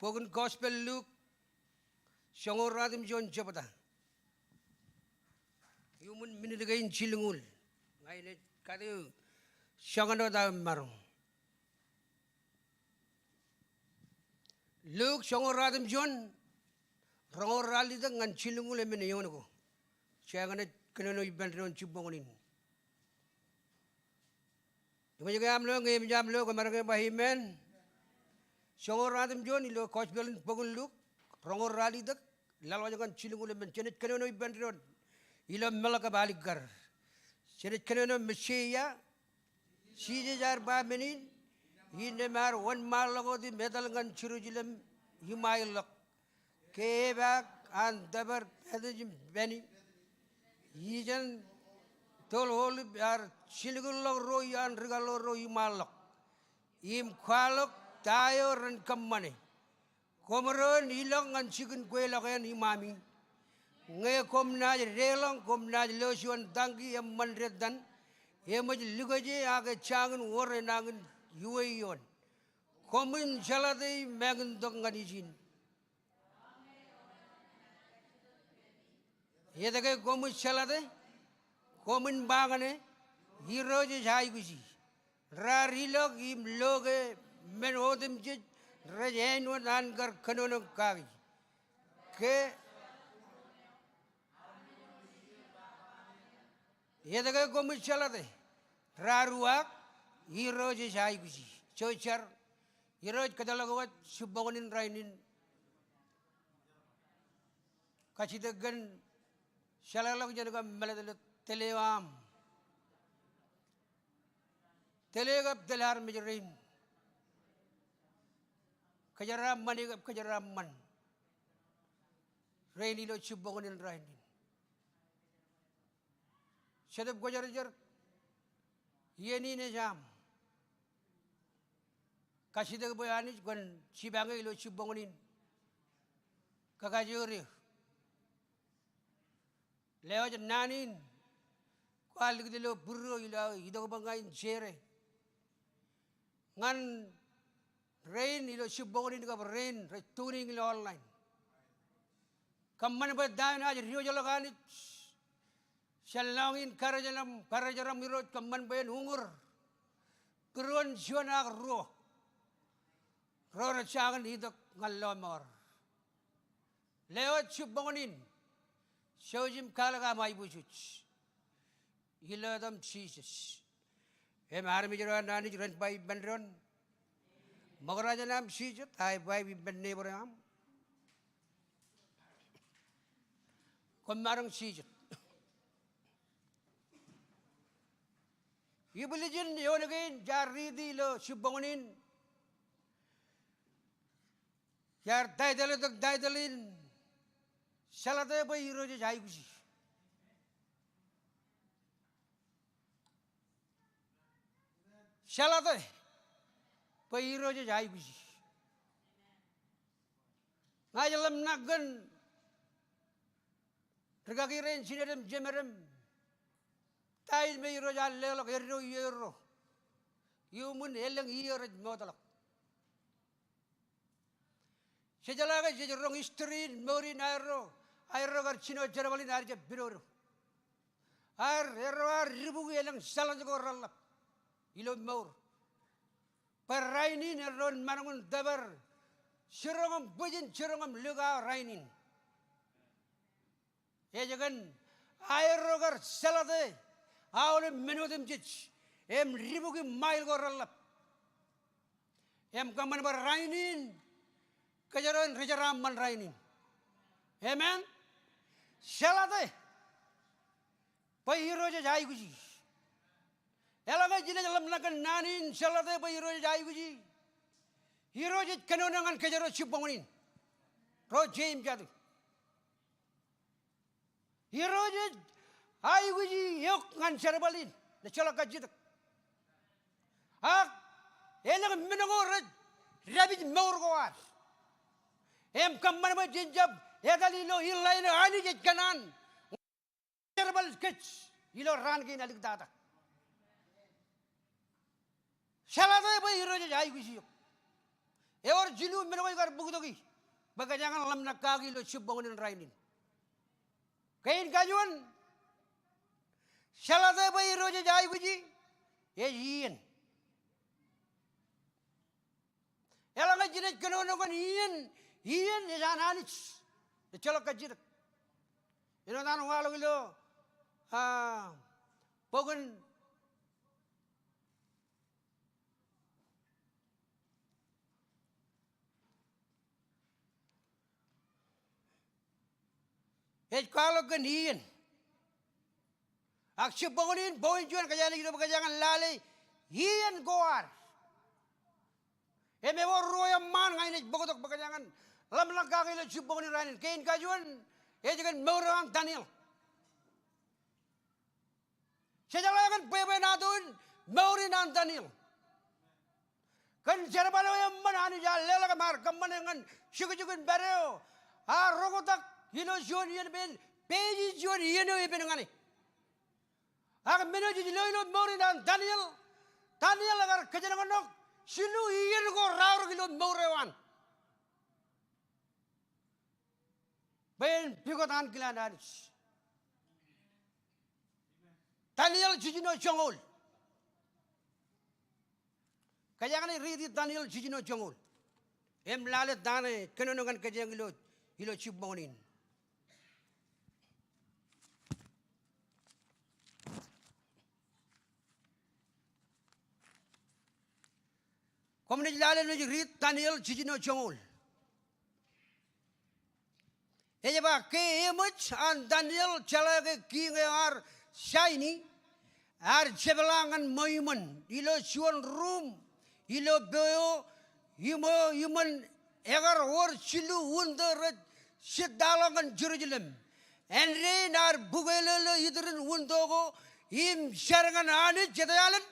bok in Gospel Luke, joñoul ruatimjuon jebta. Iuṃwin minit kein jilñuul. Ña ij kate eō joñan wōt aō maroñ. Luke joñoul ruatimjuon, roñoul ralitōk ñan jilñuul emān eoon ko. Jekōṇaan kōnono ippān doon jibboñōn in. Eṃōj ke aṃ lo? Ñe eṃōj aṃ lo, kwōmaroñ ke ba amen. Joñoul ruatimjuon ilo Gospel in bok in Luke, roñoul ralitōk, laḷwaj ñan jilñuul emān. Jenaaj kōnono ippān doon ilo meḷọk kab alikkar. Jenaaj kōnono Messiah, Jisōs ear ba men in, innām ear wōnṃaanḷọk wōt im etal ñan Jerusalem iṃaerḷọk ke epaak an tōpar Bethany im Bani. Ijeṇ toḷ Olive ear jilkinḷọk ruo iaan ri kaḷoor ro iṃaerḷọk im kwaḷọk ta eo ren kōṃṃane. Koṃro en ilọk ñan jikin kweilọk eṇ iṃami. Ñe koṃ naaj deḷọñ, koṃ naaj lo juon tañki eṃṃan dettan, eṃōj lukweje ak ej jañin wōr enañin iwe ioon. Koṃwin jeḷate im āñintok ñan ijin. Etke koṃij jeḷate? Koṃwin ba ñan e, Irooj ej aikuji. Raar ilọk im lo ke men otemjej rej āinwōt an kar kōnono kaki. Ke etke koṃij jeḷate? Raar uwaak, Irooj ej aikuji. Jouj jar. Irooj, kōtḷọk wōt jibboñōn in rainin. Kajjitōk kōn jeḷāḷọkjeṇ kab mālōtlōt tōl eo aṃ. Tōl e kab tōl armej rein. Kōjeraaṃṃan e kab kōjeraaṃṃan rein ilo jibboñōn in rainin. Jetōb Kwōjarjar, iien in ej aṃ. Kajjitōk bwe Anij kwōn jipañ e ilo jibboñōn in. Kakajoor eō. Lewōj naan in kwaar likūt ilo būruō ilo aō itok bwe ña in share ñan rein ilo jibboñōn in kab rein rej tuning ilo online. Kōṃṃan bwe ta eo enaaj diwōjḷọk Anij jān lọñiin karijeraṃ, karijeraṃ Irooj, kōṃṃan bwe en uñūr būruon juon ak ruo ro rej jañin itok ñan lọmọọr. Lewōj jibboñōn in, jouj im kwaḷọk aṃ aiboojoj. Ilo etaṃ Jisōs. Im armej ro an Anij ren ba ippān doon, ṃokta jān aṃ jijet, high five ippān neighbor eo aṃ. Koṃ maroñ jijet. Ibwiljin eoon kein jaar riiti ilo jibboñōn in. Iar title tok, title in, Jeḷate bwe Irooj ej aikuji. Jeḷate bwe Irooj ej aikuji. Ña ij ḷōmṇak kōn rikaki rein jined im jemed im ta eo me Irooj ear leḷọk eddo iiō erro iuṃwin elōñ iiō rej mootḷọk. Jej jeḷā ke jej roñ history in mour in aerro Aerro kar jino jerbal in ear jab pidodo. Aer, erro ear dibukwi elōñ jealous ko reḷap ilo mour. Bwe rainin erro en maroñ in tōpar jiroñ im bwijin, jiroñ im likao rainin. Ej kōn aerro kar jealous e aolep men otemjej im dibukwi ṃail ko reḷap. Im kōṃṃan bwe rainin kōjro en ri jeraaṃṃan rainin. Amen. Jealous e bwe Irooj ej aikuji. Eḷaññe jenaaj ḷōmṇak kōn naan in, jealous e bwe Irooj ej aikuji, Irooj ej kōnono ñan kōjro jibboñōn in. Ro Jemes jatū. Irooj ej aikuji eok ñan jerbal in ejjeḷọk kajjitōk. Ak elōñ men ko rej dāpij mour ko ad. Im kōṃṃan bwe jen jab etal ilo line eo Anij ej kōṇaan jerbal kōj ilo raan kein āliktata. Jealous e bwe Irooj ej aikuji eok. Ewōr jilu men ko ikar bōktoki bwe kōjeañ en ḷōmṇak kaki ilo jibboñōn in rainin. Kein kajuon, jealous e bwe Irooj ej aikuji, ej iien. Eḷaññe jenaaj kōnono kōn iien, iien ej an Anij. Ejjeḷọk kajjitōk. Āinwōt an waḷọk ilo, ah, bok in, ej kwaḷọk kōn iien. Ak jibboñōn in, point juon kōjeañ naaj itok bwe kōjeañ en lale iien ko ad. Im ewōr ruo eṃṃaan ña inaaj bōktok bwe kōjeañ en ḷōmṇak kaki ilo jibboñōn in rainin. Kein kajuon, ej kōn mour eo an Daniel. Jejeḷā kōn bwebwenato in mour in an Daniel. Kōn jerbal eo eṃṃan Anij ear leḷọk im ear kōṃṃane ñan jukjuk in pād eo, ear roktak ilo juon iien pein, peej juon iien eo epen ñan e. Ak men eo jej lo ilo mour in an Daniel, Daniel ekar kōjenolọk jilu iien ko raorōk ilo mour eo an. Bwe en pukot ankilaan Anij. Daniel jiljino joñoul. Kōjeañ naaj riiti Daniel jiljino joñoul im lale ta ṇe ej kōnono ñan kōjeañ ilo, ilo jibboñōn in. Koṃ naaj lale naaj riit Daniel jiljino joñoul. Ej ba, ke eṃōj an Daniel jeḷā ke kiiñ eo ear saini ear jepḷaak ñan ṃweiṃōn ilo juon ruuṃ ilo peo iṃō iṃōn ekar wōr jilu winto rej jitḷọk ñan Jerusalem. Āindein ear bukwelōlō iturin winto ko im jar ñan Anij jet alen.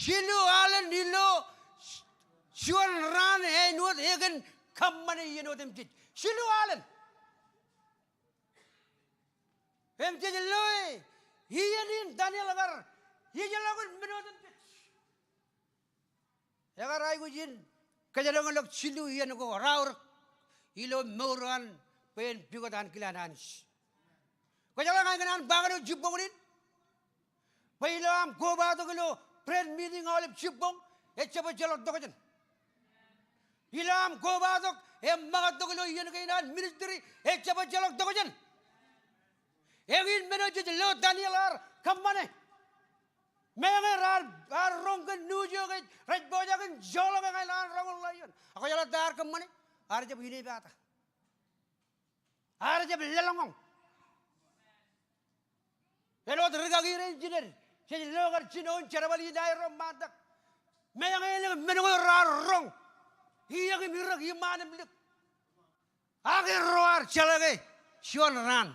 Jilu alen ilo juon raan āinwōt e kōn kōṃṃane iien otemjej. Jilu alen. Im jej loe iien in Daniel ekar ijlọkin men otemjej. Ekar aikuj in kōjenolọk jilu iien ko raorōk ilo mour eo an bwe en pukot ankilaan Anij. Kwōjeḷā ña ikōṇaan ba kōn eok jibboñōn in bwe ilo aṃ kobatok ilo prayer meeting aolep jibboñ, ejjab ejjeḷọk tokjān. Ilo aṃ kobatok im ṃōkaj tok ilo iien kein an ministry, ejjab ejjeḷọk tokjān. Eñin men eo jej lo Daniel ear kōṃṃane. Meñe raar, raar roñ kōn news eo ke rej pojak in joḷọk ñan an roñoul ḷaioon. Ak kwōjeḷā ta ear kōṃṃane? Ear jab inepata. Ear jab lōḷñọñ. Āinwōt rikaki rein jined, jej lo kar jino in jerbal in aerro ṃaantak. Meñe elōñ men ko raar roñ, iiōk im irōk, iṃaan im lik. Ak erro ear jeḷā ke juon raan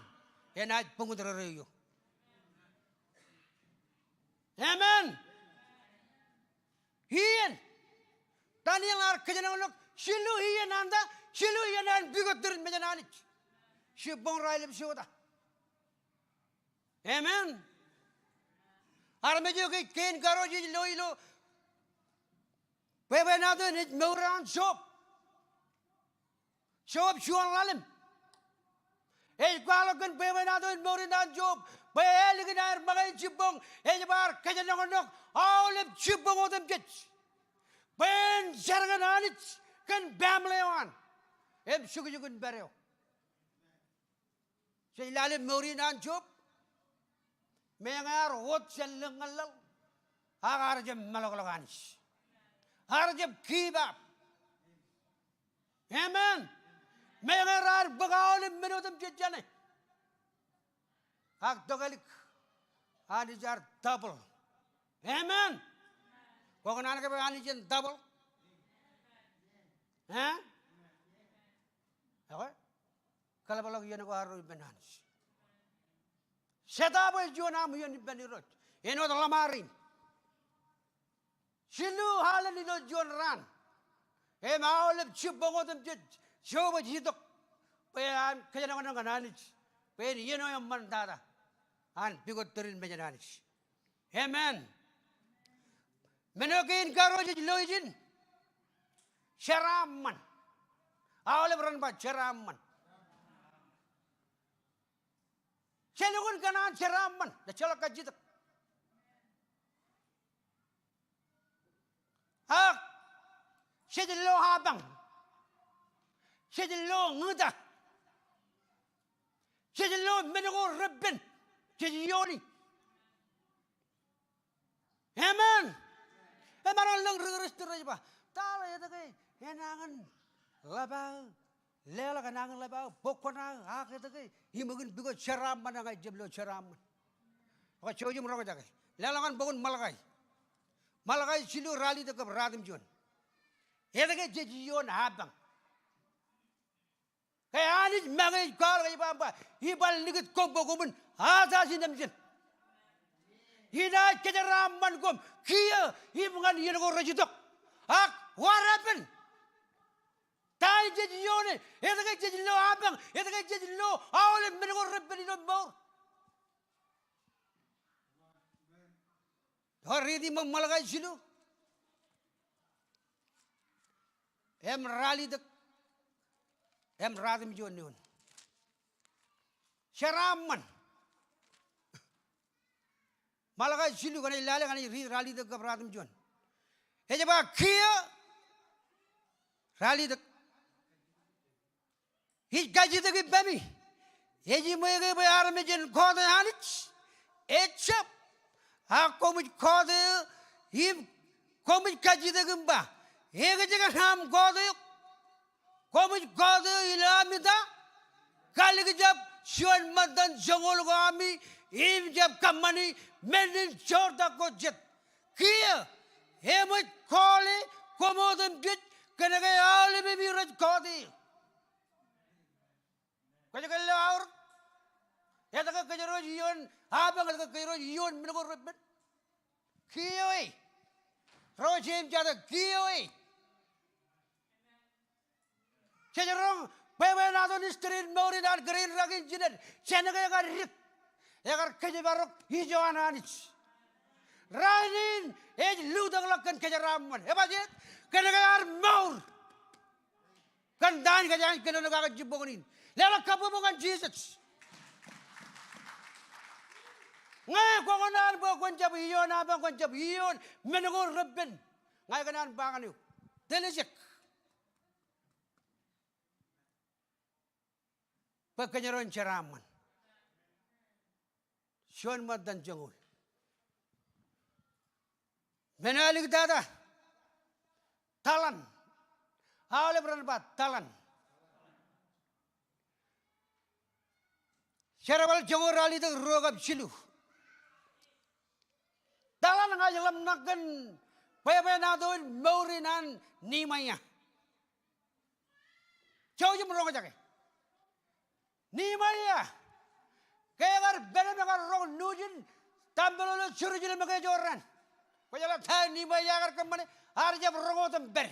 enaaj buñtūrere eō. Amen. Iien. Daniel ear kōjenolọk jilu iien an ta, jilu iien an pukot turin mejān Anij. Jibboñ raelep jota. Amen. Armej eo ke kein karuo jej lo ilo bwebwenato in ej mour eo an Job. Job juon ḷalem. Ej kwaḷọk kōn bwebwenato in mour in an Job, bwe ālikin aer ṃōñā jibboñ, ej bar kōjnoñnok aolep jibboñ otemjej. Bwe en jar ñan Anij kōn baaṃle eo an im jukjuk in pād eo. Jej lale mour in an Job. Meñe ear wōt jān lōñ ñan laḷ, ak ear jab ṃōḷọkḷọk Anij. Ear jab give up. Amen. Meñe raar bōk aolep men otemjej jāne, ak tokālik, Anij ear double. Amen. Kwō kōṇaan ke bwe Anij en double? Eh? Okay. Kōḷapḷọk iien ko arro ippān Anij. Jeta bwe juon aṃ iien ippān Irooj. Āinwōt ḷōṃaro in. Jilu alen ilo juon raan. Im aolep jibboñ otemjej Job ej itok bwe en kōjnoñnok ñan Anij bwe en iien eo eṃṃan tata an pukot tōre in mejān Anij. Amen. Men eo kein karuo jej lo ijin, jeraaṃṃan. Aolep ren ba jeraaṃṃan. Jelukkuun kōṇaan jeraaṃṃan, ejjeḷọk kajjitōk. Ak jej lo apañ. Jej lo ñūta. Jej lo men ko repen jej iooni. Amen. Emaroñ lōñ ri Kūrjin rej ba, taḷ etke enañin ḷap aō, leḷọk enañin ḷap aō, bōk kuṇaō, ak etke, im eñin pukot jeraaṃṃan, ak ejjab lo jeraaṃṃan. Ak jouj im roñjake. Leḷọk ñan bok in Ṃōḷakai. Ṃōḷakai jilu ralitōk kab ratimjuon. Etke jej ioon apañ? Ke Anij make ej kwaḷọk ej ba, ba, iban likūt koṃ bwe koṃwin asasinmejān. Inaaj kōjeraaṃṃan koṃ kiiō im ñan iien ko rej itok. Ak what happened? Ta in jej ioone? Etke jej lo apañ? Etke jej lo aolep men ko repen ilo mour? Ewōr riiti ṃōk Ṃōḷakai jilu im ralitōk im ratimjuon eoon. Jeraaṃṃan. Ṃōḷakai jilu, kwōnaaj lale, kwōnaaj riit ralitōk kab ratimjuon. Ej ba kiiō, ralitōk. Ij kajjitōk ippemi. Ej ṃool ke bwe armej en kọọte Anij? Ejjab. Ak koṃij kọọte eō im koṃij kajjitōk im ba, ekōjkan aṃ kọọte eok? Koṃij kọọte eō ilo ami ta? Kalikjab juon ṃōttan joñoul ko ami im jab kōṃṃani men in joortak ko jet. Kiiō, eṃōj kọọle koṃ otemjej kōnke aolepemi rej kọọte eō. Kwōj ke lo aorōk? Etke kōjro ej ioon apañ, etke kōjro ej ioon men ko repen? Kiiō e. Ro jeiū im jatū, kiiō e. Jej roñ bwebwenato in history in mour in an Kōrejin Rakin Jined jān ke ekar dik, ekar kōjparok ijo an Anij. Rainin ej lutōkḷọk kōn kōjeraaṃṃan. Ebajeet? Kōnke ear mour kōn ta in kōjeañ kōnono kake jibboñōn in. Leḷọk kabbokbok ñan Jisōs. Ñe kwō kōṇaan bwe kwōn jab ioon apañ, kwōn jab ioon men ko repen, ña ikōṇaan ba ñan eok, tōl ijek bwe kōjro en jeraaṃṃan. Juon ṃōttan joñoul. Men eo āliktata, tōḷan. Aolep ren ba tōḷan. Jerbal joñoul ralitōk ruo kab jilu. Tōḷan ña ij ḷōmṇak kōn bwebwenato in mour in an Nehemiah. Jouj im roñjake. Nehemiah, ke ekar pād im ekar roñ nuuj in tempel ilo Jerusalem ke ej jorrāān. Kwōjeḷā ta eo Nehemiah ekar kōṃṃane? Ear jab roñ wōt im pād.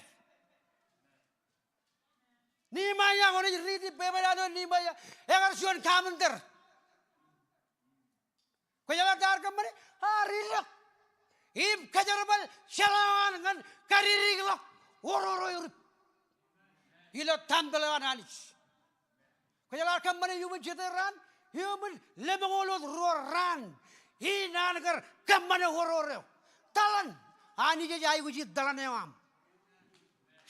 Nehemiah, kwōnaaj riiti bwebwenato in Nehemiah, ekar juon commander. Kwōjeḷā ta ear kōṃṃane? Ear ilọk im kōjerbal jeḷā eo an ñan kadikdik ḷọk ororo erup ilo tempel eo an Anij. Kōjeḷā kōṃṃane iuṃwin jete raan, iuṃwin lemñoul wōt ruo raan in an kar kōṃṃane oror eo. Tōḷan. Anij ej aikuji tōḷan eo aṃ.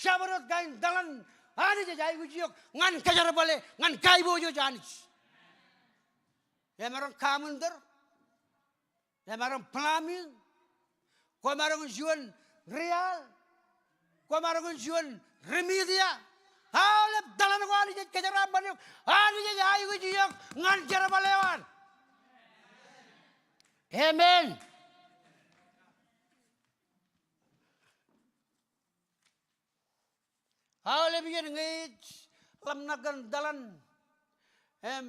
Jabdewōt kain tōḷan Anij ej aikuji eok ñan kōjerbale, ñan kaiboojoj Anij. Emaroñ kaṃwinter. Emaroñ plumbing. Kwōmaroñ juon rial. Kwōmaroñ juon ri-media. Aolep tōḷan ko Anij ej kōjeraaṃṃan eok. Anij ej aikuji eok ñan jerbal eo an. Amen. Aolep iien ñe ij ḷōmṇak kōn tōḷan im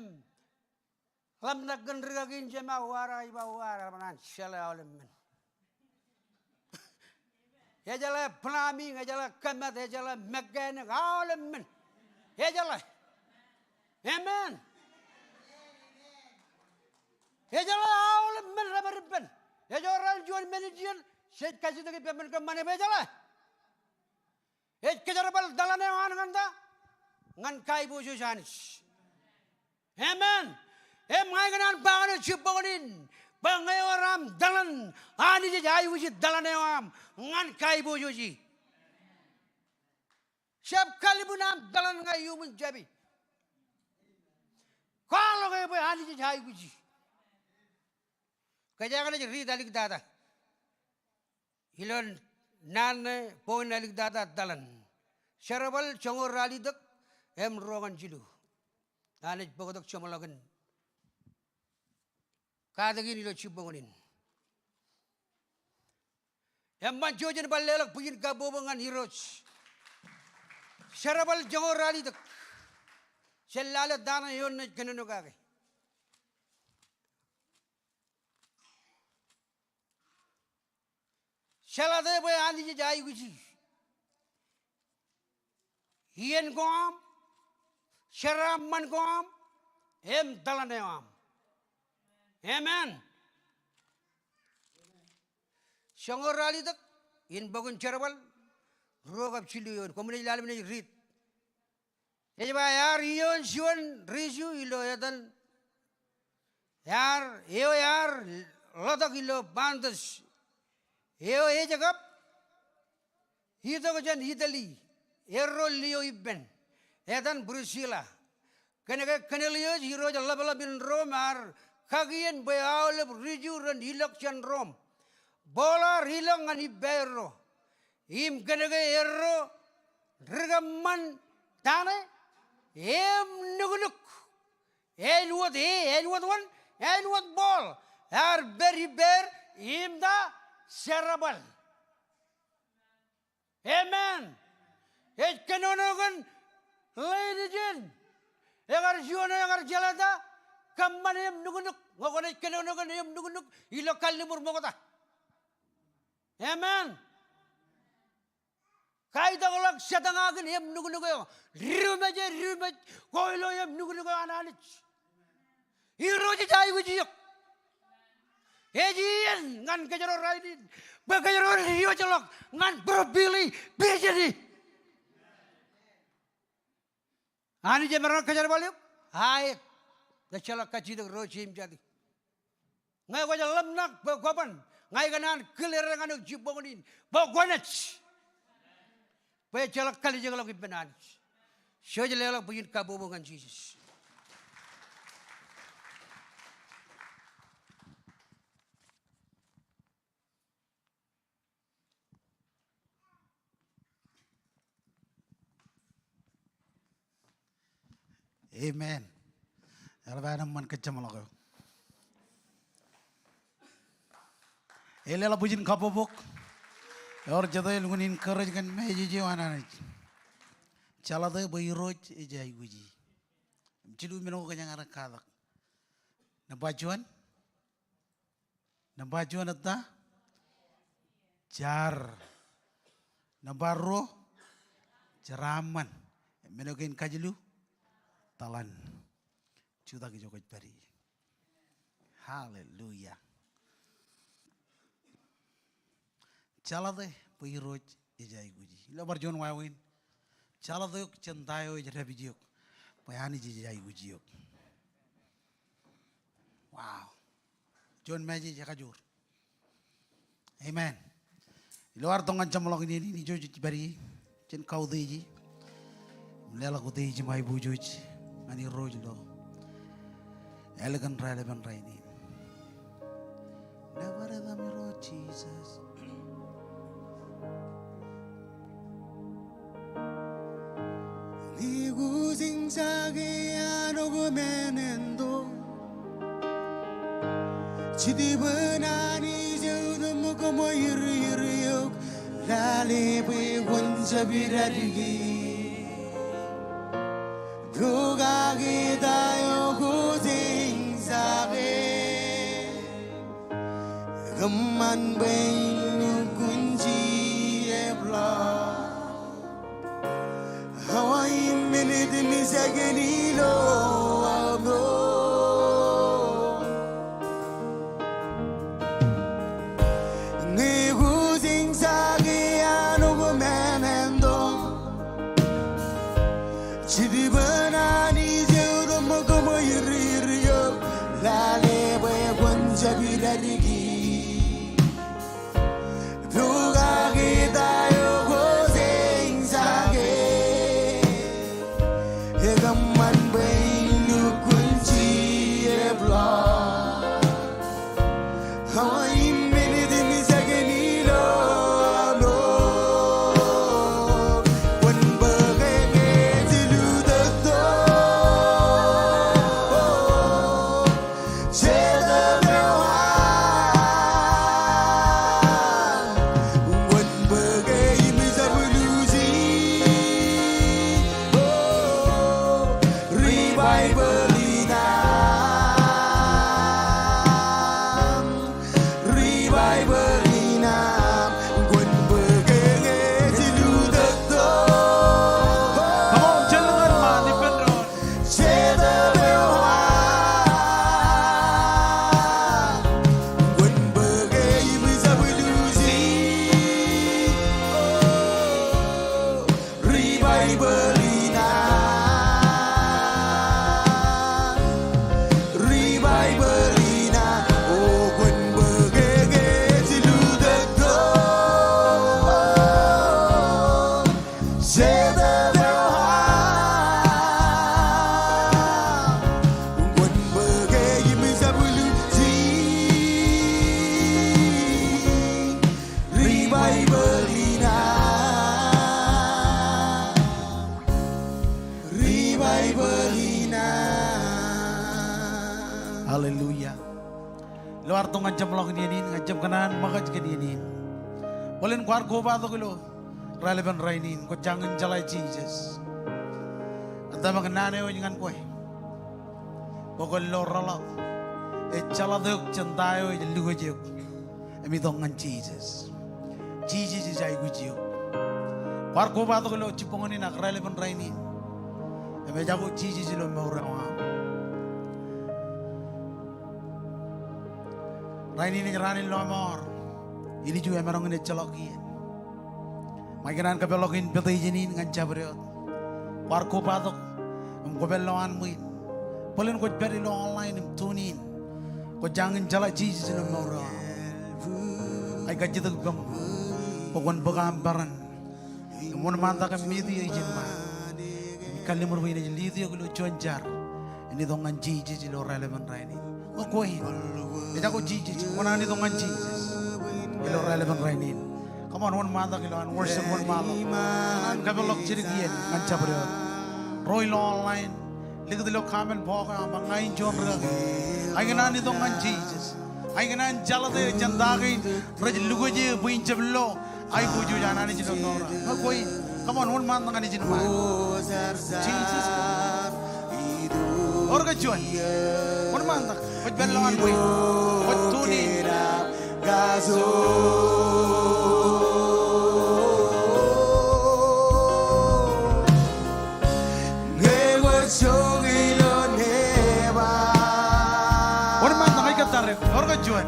ḷōmṇak kōn rikaki in jema wara, ij ba wara, ṃōṇōṇō an jeḷā aolep men. Ejeḷā plumbing, ejeḷā kōmat, ejeḷā mechanic, aolep men. Ejeḷā. Amen. Ejeḷā aolep men rej pād ippān. Ej ewōr an juon men ijin, jej kajjitōk ippān men kōṃṃane bwe ejeḷā. Ej kōjerbal tōḷan eo an ñan ta? Ñan kaiboojoj Anij. Amen. Im ña ikōṇaan ba ñan eok jibboñōn in, bwe ñe ewōr aṃ tōḷan, Anij ej aikuji tōḷan eo aṃ ñan kaiboojoj e. Jab kalliṃwin aṃ tōḷan ña iuṃwin japi. Kwaḷọk e bwe Anij ej aikuji. Kōjeañ naaj riit aliktata ilo naan ṇe bok in aliktata tōḷan. Jerbal joñoul ralitōk im ruo ñan jilu. Naaj bōktok jeṃḷọkin katak in ilo jibboñōn in. Eṃṃan, jouj im bar leḷọk bwijin kabbokbok ñan Irooj. Jerbal joñoul ralitōk. Jen lale ta ṇe eoon naaj kōnono kake. Jeḷate bwe Anij ej aikuji iien ko aṃ, jeraaṃṃan ko aṃ, im tōḷan eo aṃ. Amen. Joñoul ralitōk in bok in Jerbal, ruo kab jilu eoon. Koṃwin ej lale im naaj riit. Ej ba, ear iioon juon ri Ju ilo etan, ear, eo ear ḷotak ilo bondage, eo ej kab itok jān Italy, erro lio ippān, etan Priscilla. Kōnke Korneliōs, irooj ḷapḷap in Rom, ear kakien bwe aolep ri Ju ren ilọk jān Rom. Paul ear ilọk ñan ippaerro. Im kōnke erro ri kōṃṃan ta ṇe, im nuknuk. Āinwōt e, āinwōt wōn, āinwōt Paul. Ear pād ippāer im ta, jerbal. Amen. Ej kōnono kōn ḷein ijin. Ekar juon eo ekar jeḷā ta, kōṃṃan im nuknuk. Ñe kwōnaaj kōnono kōn im nuknuk ilo kalliṃur ṃokta. Amen. Kaitokḷọk, jatōñakin im nuknuk eo. Diwōjmej, diwōjmej ko ilo im nuknuk eo an Anij. Irooj ej aikuj eok. Ej iien ñan kōjro rainin bwe kōjro ren diwōjḷọk ñan būruō pili pejeni. Anij emaroñ kōjerbal eok? Aet. Ejjeḷọk kajjitōk ro jeiū im jatū. Ñe kwōj ḷōmṇak bwe kwōban, ña ikōṇaan kile er ñan eok jibboñōn in bwe kwōnaaj, bwe ejjeḷọk kalijekḷọk ippān Anij. Jouj leḷọk bwijin kabbokbok ñan Jisōs. Amen. Eḷap an eṃṃan kōjjeṃḷọk eok. Ej leḷọk bwijin kabbokbok. Ewōr jete elukkuun encourage kōn message eo an Anij. Jeḷate bwe Irooj ej aikuji. Im jilu men ko kōjeañ katak. Nōṃba juon. Nōṃba juon ej ta? Jar. Nōṃba ruo, jeraaṃṃan. Men eo kein kajilu, tōḷan. Jutak ijo kwōj pād ie. Hallelujah. Jeḷate bwe Irooj ej aikuji. Ilo bar juon wāween, jeḷate eok jān ta eo ej dāpij eok. bwe Anij ej aikuj eok. Wow. Juon message ekajoor. Amen. Ilo ad tok ñan jeṃḷọkin iien in, ijo jej pād ie, jen kautiej im leḷọk utiej im aiboojoj ñan Irooj ilo ālikin raelepen rainin. Nōbar etaṃ Irooj Jisōs. Ñe kwōjeañ jake anok men āinwōt, Jetōb an Anij eo eṃṃakūt ṃweiūr eok, lale bwe kwōn jab idadiki. Pokake ta eo kwōjeañ jake, kōṃṃan bwe in lukkuun jijet ḷọk. Awa im minit im second ilo aō ṃool. Ñe kwōjeañ jake anok men āinwōt, Jetōb an Anij eo eṃṃakūt ṃweiūr eok, lale bwe kwōn jab idadiki. Pokake ta eo kwōjeañ jake, kōṃṃan bwe in lukkuun jijet ḷọk. Awa im minit im second ilo aō ṃool. Kwōn bōke ñe ej lutōktok. Jetōb eo aṃ, kwōn bōke im jab luuji. Oh, revival in aṃ, revival in aṃ, kwōn bōke ñe ej lutōktok. Come on, jen lōñ ṃaan ippān doon. Jetōb eo aṃ, kwōn bōke im jab luuji. Oh, revival in aṃ, revival in aṃ, oh, kwōn bōke ñe ej lutōktok. Jetōb eo aṃ, kwōn bōke im jab luuji. Revival in aṃ, revival in aṃ. Hallelujah. Ilo ad tok ñan jeṃḷọkin iien in, ña ij jab kōṇaan ṃōkaj kōn iien in. Bōlen kwaar kobatok ilo raelepen rainin, kwō jañin jeḷā Jisōs. Etan, tōmak naan eo ej ñan kwe bwe kwōn lo reḷọk, ejjeḷọk eok jān ta eo ej lukkuun eok. Im itok ñan Jisōs. Jisōs ej aikuj eok. Kwaar kobatok ilo jibboñōn in ak raelepen rainin im ejako Jisōs ilo mour eo aṃ. Rainin ej raan in lọmọọr. Ilju emaroñ in ejjeḷọk kien. Ṃae ikōṇaan kōpeḷḷọk in invitation in ñan jabdewōt. Kwaar kobatok im kwō pād ilowaan ṃwiin. Bōlen kwōj pād ilo online im tune in, kwō jañin jeḷā Jisōs ilo mour eo aṃ. Ij kajjitōk ippaṃ bwe kwōn bōk aṃ peran im wōnṃaantak im meet eō ijin ṃaan. Im kallimur bwe in ej lead eok ilo juon jar in itok ñan Jisōs ilo raelepen rainin. Ñe kwe in ejako Jisōs, kwō naan itok ñan Jisōs ilo raelepen rainin. Come on, wōnṃaantak ilowaan worship, wōnṃaanḷọk. Kōpeḷḷọk jidik iien ñan jabdewōt ro ilo online. Likūt ilo comment box eo aṃ bwe ña in juon rikaki. Ij kōṇaan itok ñan Jisōs. Ij kōṇaan jeḷā eō jān ta kein rej lukkuun eō bwe in jab lo aiboojoj an Anij ilo mour eo aṃ. Ñe kwe in, come on, wōnṃaantak ñan ijin ṃaan. Jisōs. Ewōr ke juon? Wōnṃaantak. Kwōj pād ilowaan ṃwiin. Kwōj tune in. Wōnṃaantak, ij kōttar eok. Ewōr ke juon?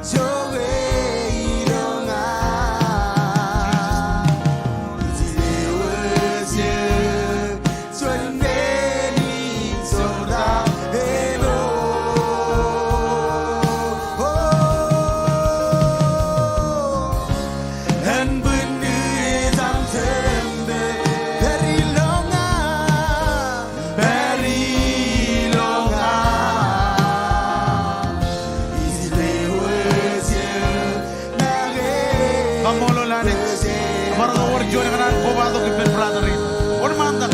Kaṃṃoolol Anij. Bar ko wōr juon kōṇaan kobatok ippān brother in. Wōnṃaantak.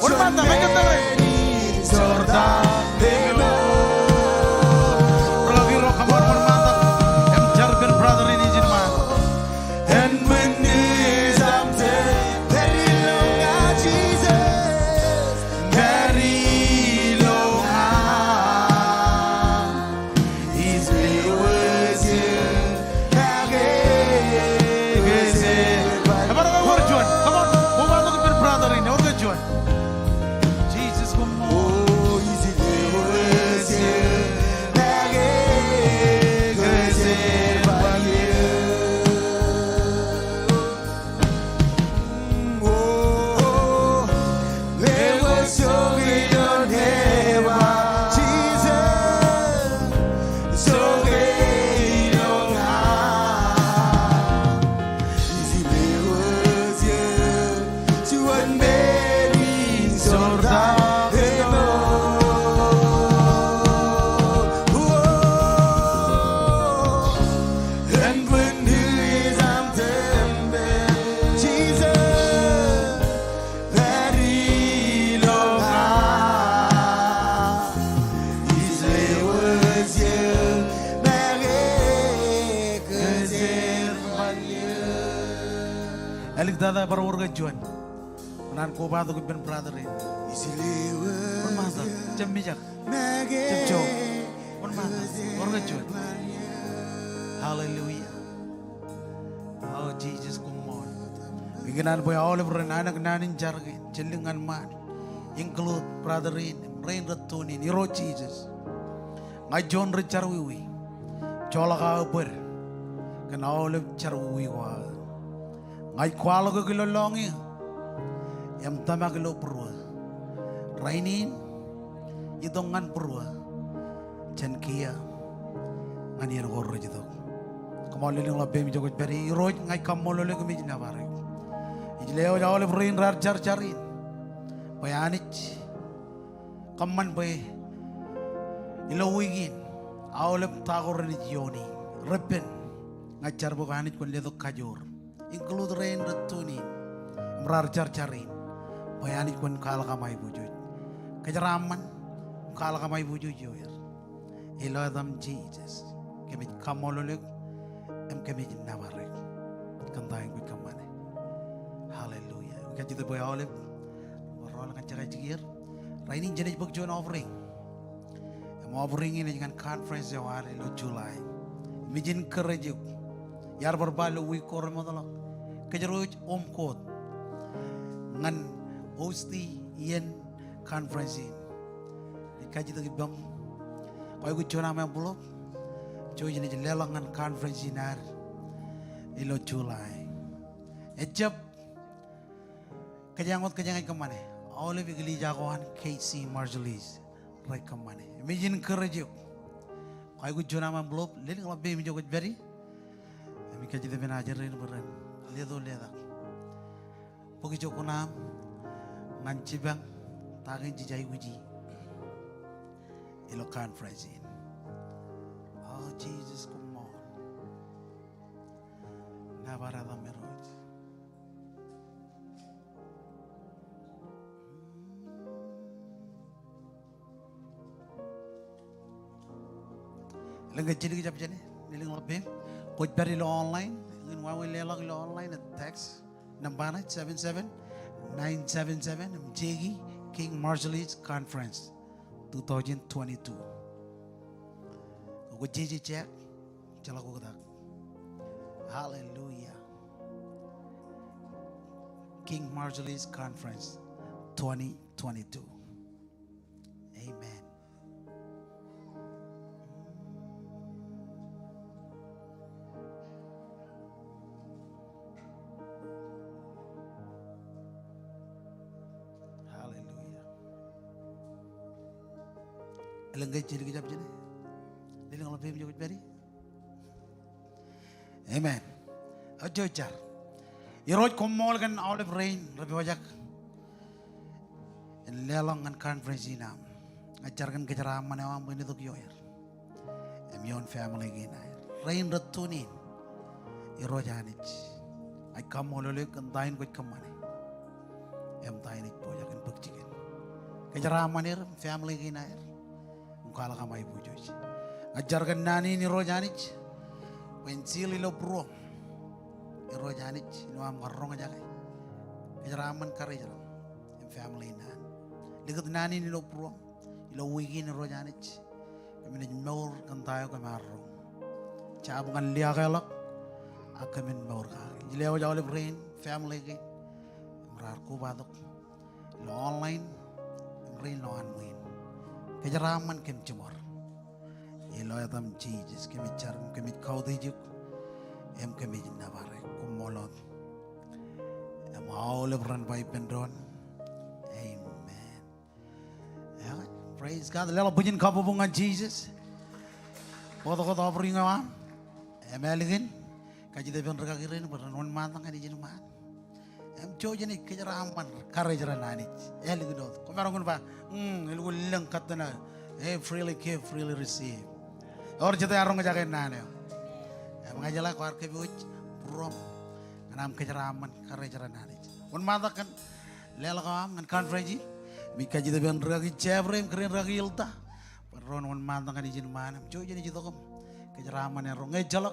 Wōnṃaantak, ej kōttar e. Bar ko kiro, come on, wōnṃaantak. Im jar ippān brother in ijin ṃaan. Bar ko wōr juon. Come on. Kobatok ippān brother in. Wōr ke juon. Jesus, koṃṃool. Āliktata, bar wōr ke juon kōṇaan kobatok ippān brother in. Wōnṃaantak. Jab mijak. Jab jook. Wōnṃaantak. Wōr ke juon. Hallelujah. O Jesus, koṃṃool. Ikōṇaan bwe aolep ren anōk naan in jar kein, jān lik ñan ṃaan, include brother in, rein rej tune in, Irooj Jesus. Ña juon ri jerọwiwi. Joḷọk aō bōd kōn aolep jerọwiwi ko aō. Ña ij kwaḷọk eok ilo lọñiō im tōmak ilo būruō. Rainin, itok ñan būruō jān kiiō ñan iien ko rej itok. Come on, lelōñḷọk peiṃ ijo kwōj pād ie. Irooj, ña ij kaṃṃoolol eok im ij nōbar eok. Ij lewōj aolep rein raar jar jar in bwe Anij kōṃṃan bwe ilo wiik in aolep ta ko renaaj iooni, repen. Ña ij jar bwe Anij kwōn letok kajoor, include rein rej tune in im raar jar jar in, bwe Anij kwōn kwaḷọk aṃ aiboojoj. Kōjeraaṃṃan im kwaḷọk aṃ aiboojoj ioer. Ilo etaṃ Jesus, kōmij kaṃṃoolol eok im kōmij nōbar eok kōn ta in kwōj kōṃṃane. Hallelujah. Kajjitōk bwe aolep bar rọọl ñan jekān jikier. Rainin jenaaj bōk juon offering. Im offering in ej ñan conference eo ad ilo July. Im ij encourage eok, iar bar ba ilo wiik ko remootḷọk, kōjro ej home court ñan host iien conference in. Ij kajjitōk ippaṃ, kwaikuj juon aṃ envelope. Ijo jenaaj leḷọk ñan conference in ad ilo July. Ejjab kōjeañ wōt kōjeañ ej kōṃṃane. Aolep eklejia ko an K C Marshallese rej kōṃṃane. Im ij encourage eok, kwaikuj juon aṃ envelope, lelōñḷọk peiṃ ijo kwōj pād ie. Im ij kajjitōk ippān ajri rein bwe ren leto letak. Bōk ijo kuṇaaṃ ñan jipañ ta kein jej aikuji ilo conference in. O Jesus, koṃṃool. Nōbar etaṃ Irooj. Elōñ ke jidik jab jāne, lelōñḷọk peiṃ. Kwōj pād ilo online, eñin wāween leḷọk ilo online, text nōṃba ṇe, seven seven nine seven seven, im jeiki King Marshallese Conference two thousand twenty-two. Kwōj jeje check, jeḷā kwō kōtak. Hallelujah. King Marshallese Conference twenty twenty-two. Amen. Hallelujah. Elōñ ke jidik jab jāne? Lelōñḷọk peiṃ ijo kwōj pād ie. Amen. Ejjo jar. Irooj, koṃṃool kōn aolep rein rej pojak en leḷọk ñan conference in aṃ. Ña ij jar kōn kōjeraaṃṃan eo aṃ bwe en itok ioer im ioon family kein aer. Rein rej tune in, Irooj Anij, ij kaṃṃoolol eok kōn ta in kwōj kōṃṃane im ta in ej pojak in bōk jikin. Kōjeraaṃṃan er im family kein aer im kwaḷọk aṃ aiboojoj. Ña ij jar kōn naan in, Irooj Anij, bwe en seal ilo būruōṃ, Irooj Anij, ilo aṃ kar roñjake. Kōjeraaṃṃan karijeraṃ im family in an. Likūt naan in ilo būruōṃ ilo wiik in, Irooj Anij, kōmin ej mour kōn ta eo kōm ar roñ. Jab ñan liaakḷọk, ak kōmin mour kake. Ij lewōj aolep rein, family kein im raar kobatok ilo online im rein ilo anwōj in. Kōjeraaṃṃan kōm jiṃor. Ilo etaṃ Jisōs kōmij jar im kōmij kautiej eok im kōmij nōbar eok. Koṃṃool wōt. Im aolep ren ba ippān doon, amen. Amen. Praise God. Leḷọk bwijin kabbokbok ñan Jisōs. Bōktok wōt offering eo aṃ im ālikin kajjitōk ippān rikaki rein bwe ren wōnṃaantak ñan ijin ṃaan. Im jouj im kōjeraaṃṃan karijeraṃ Anij. Ālikin wōt. Kwōmaroñ in ba, mm, elukkuun lōñ katten aō. Eh, freely give, freely receive. Ewōr jete ear roñjake naan eo. Im ña ij jeḷā kwaar kōpooj būruōṃ ñan aṃ kōjeraaṃṃan karijeraṃ Anij. Wōnṃaantak kōn leḷọk eo aṃ ñan conference in. Im ij kajjitōk ippān rikaki Jeffrey im kōrā in rikaki Ilda bwe ren wōnṃaantak ñan ijin ṃaan im jouj im itok im kōjeraaṃṃan erro ñe ejjeḷọk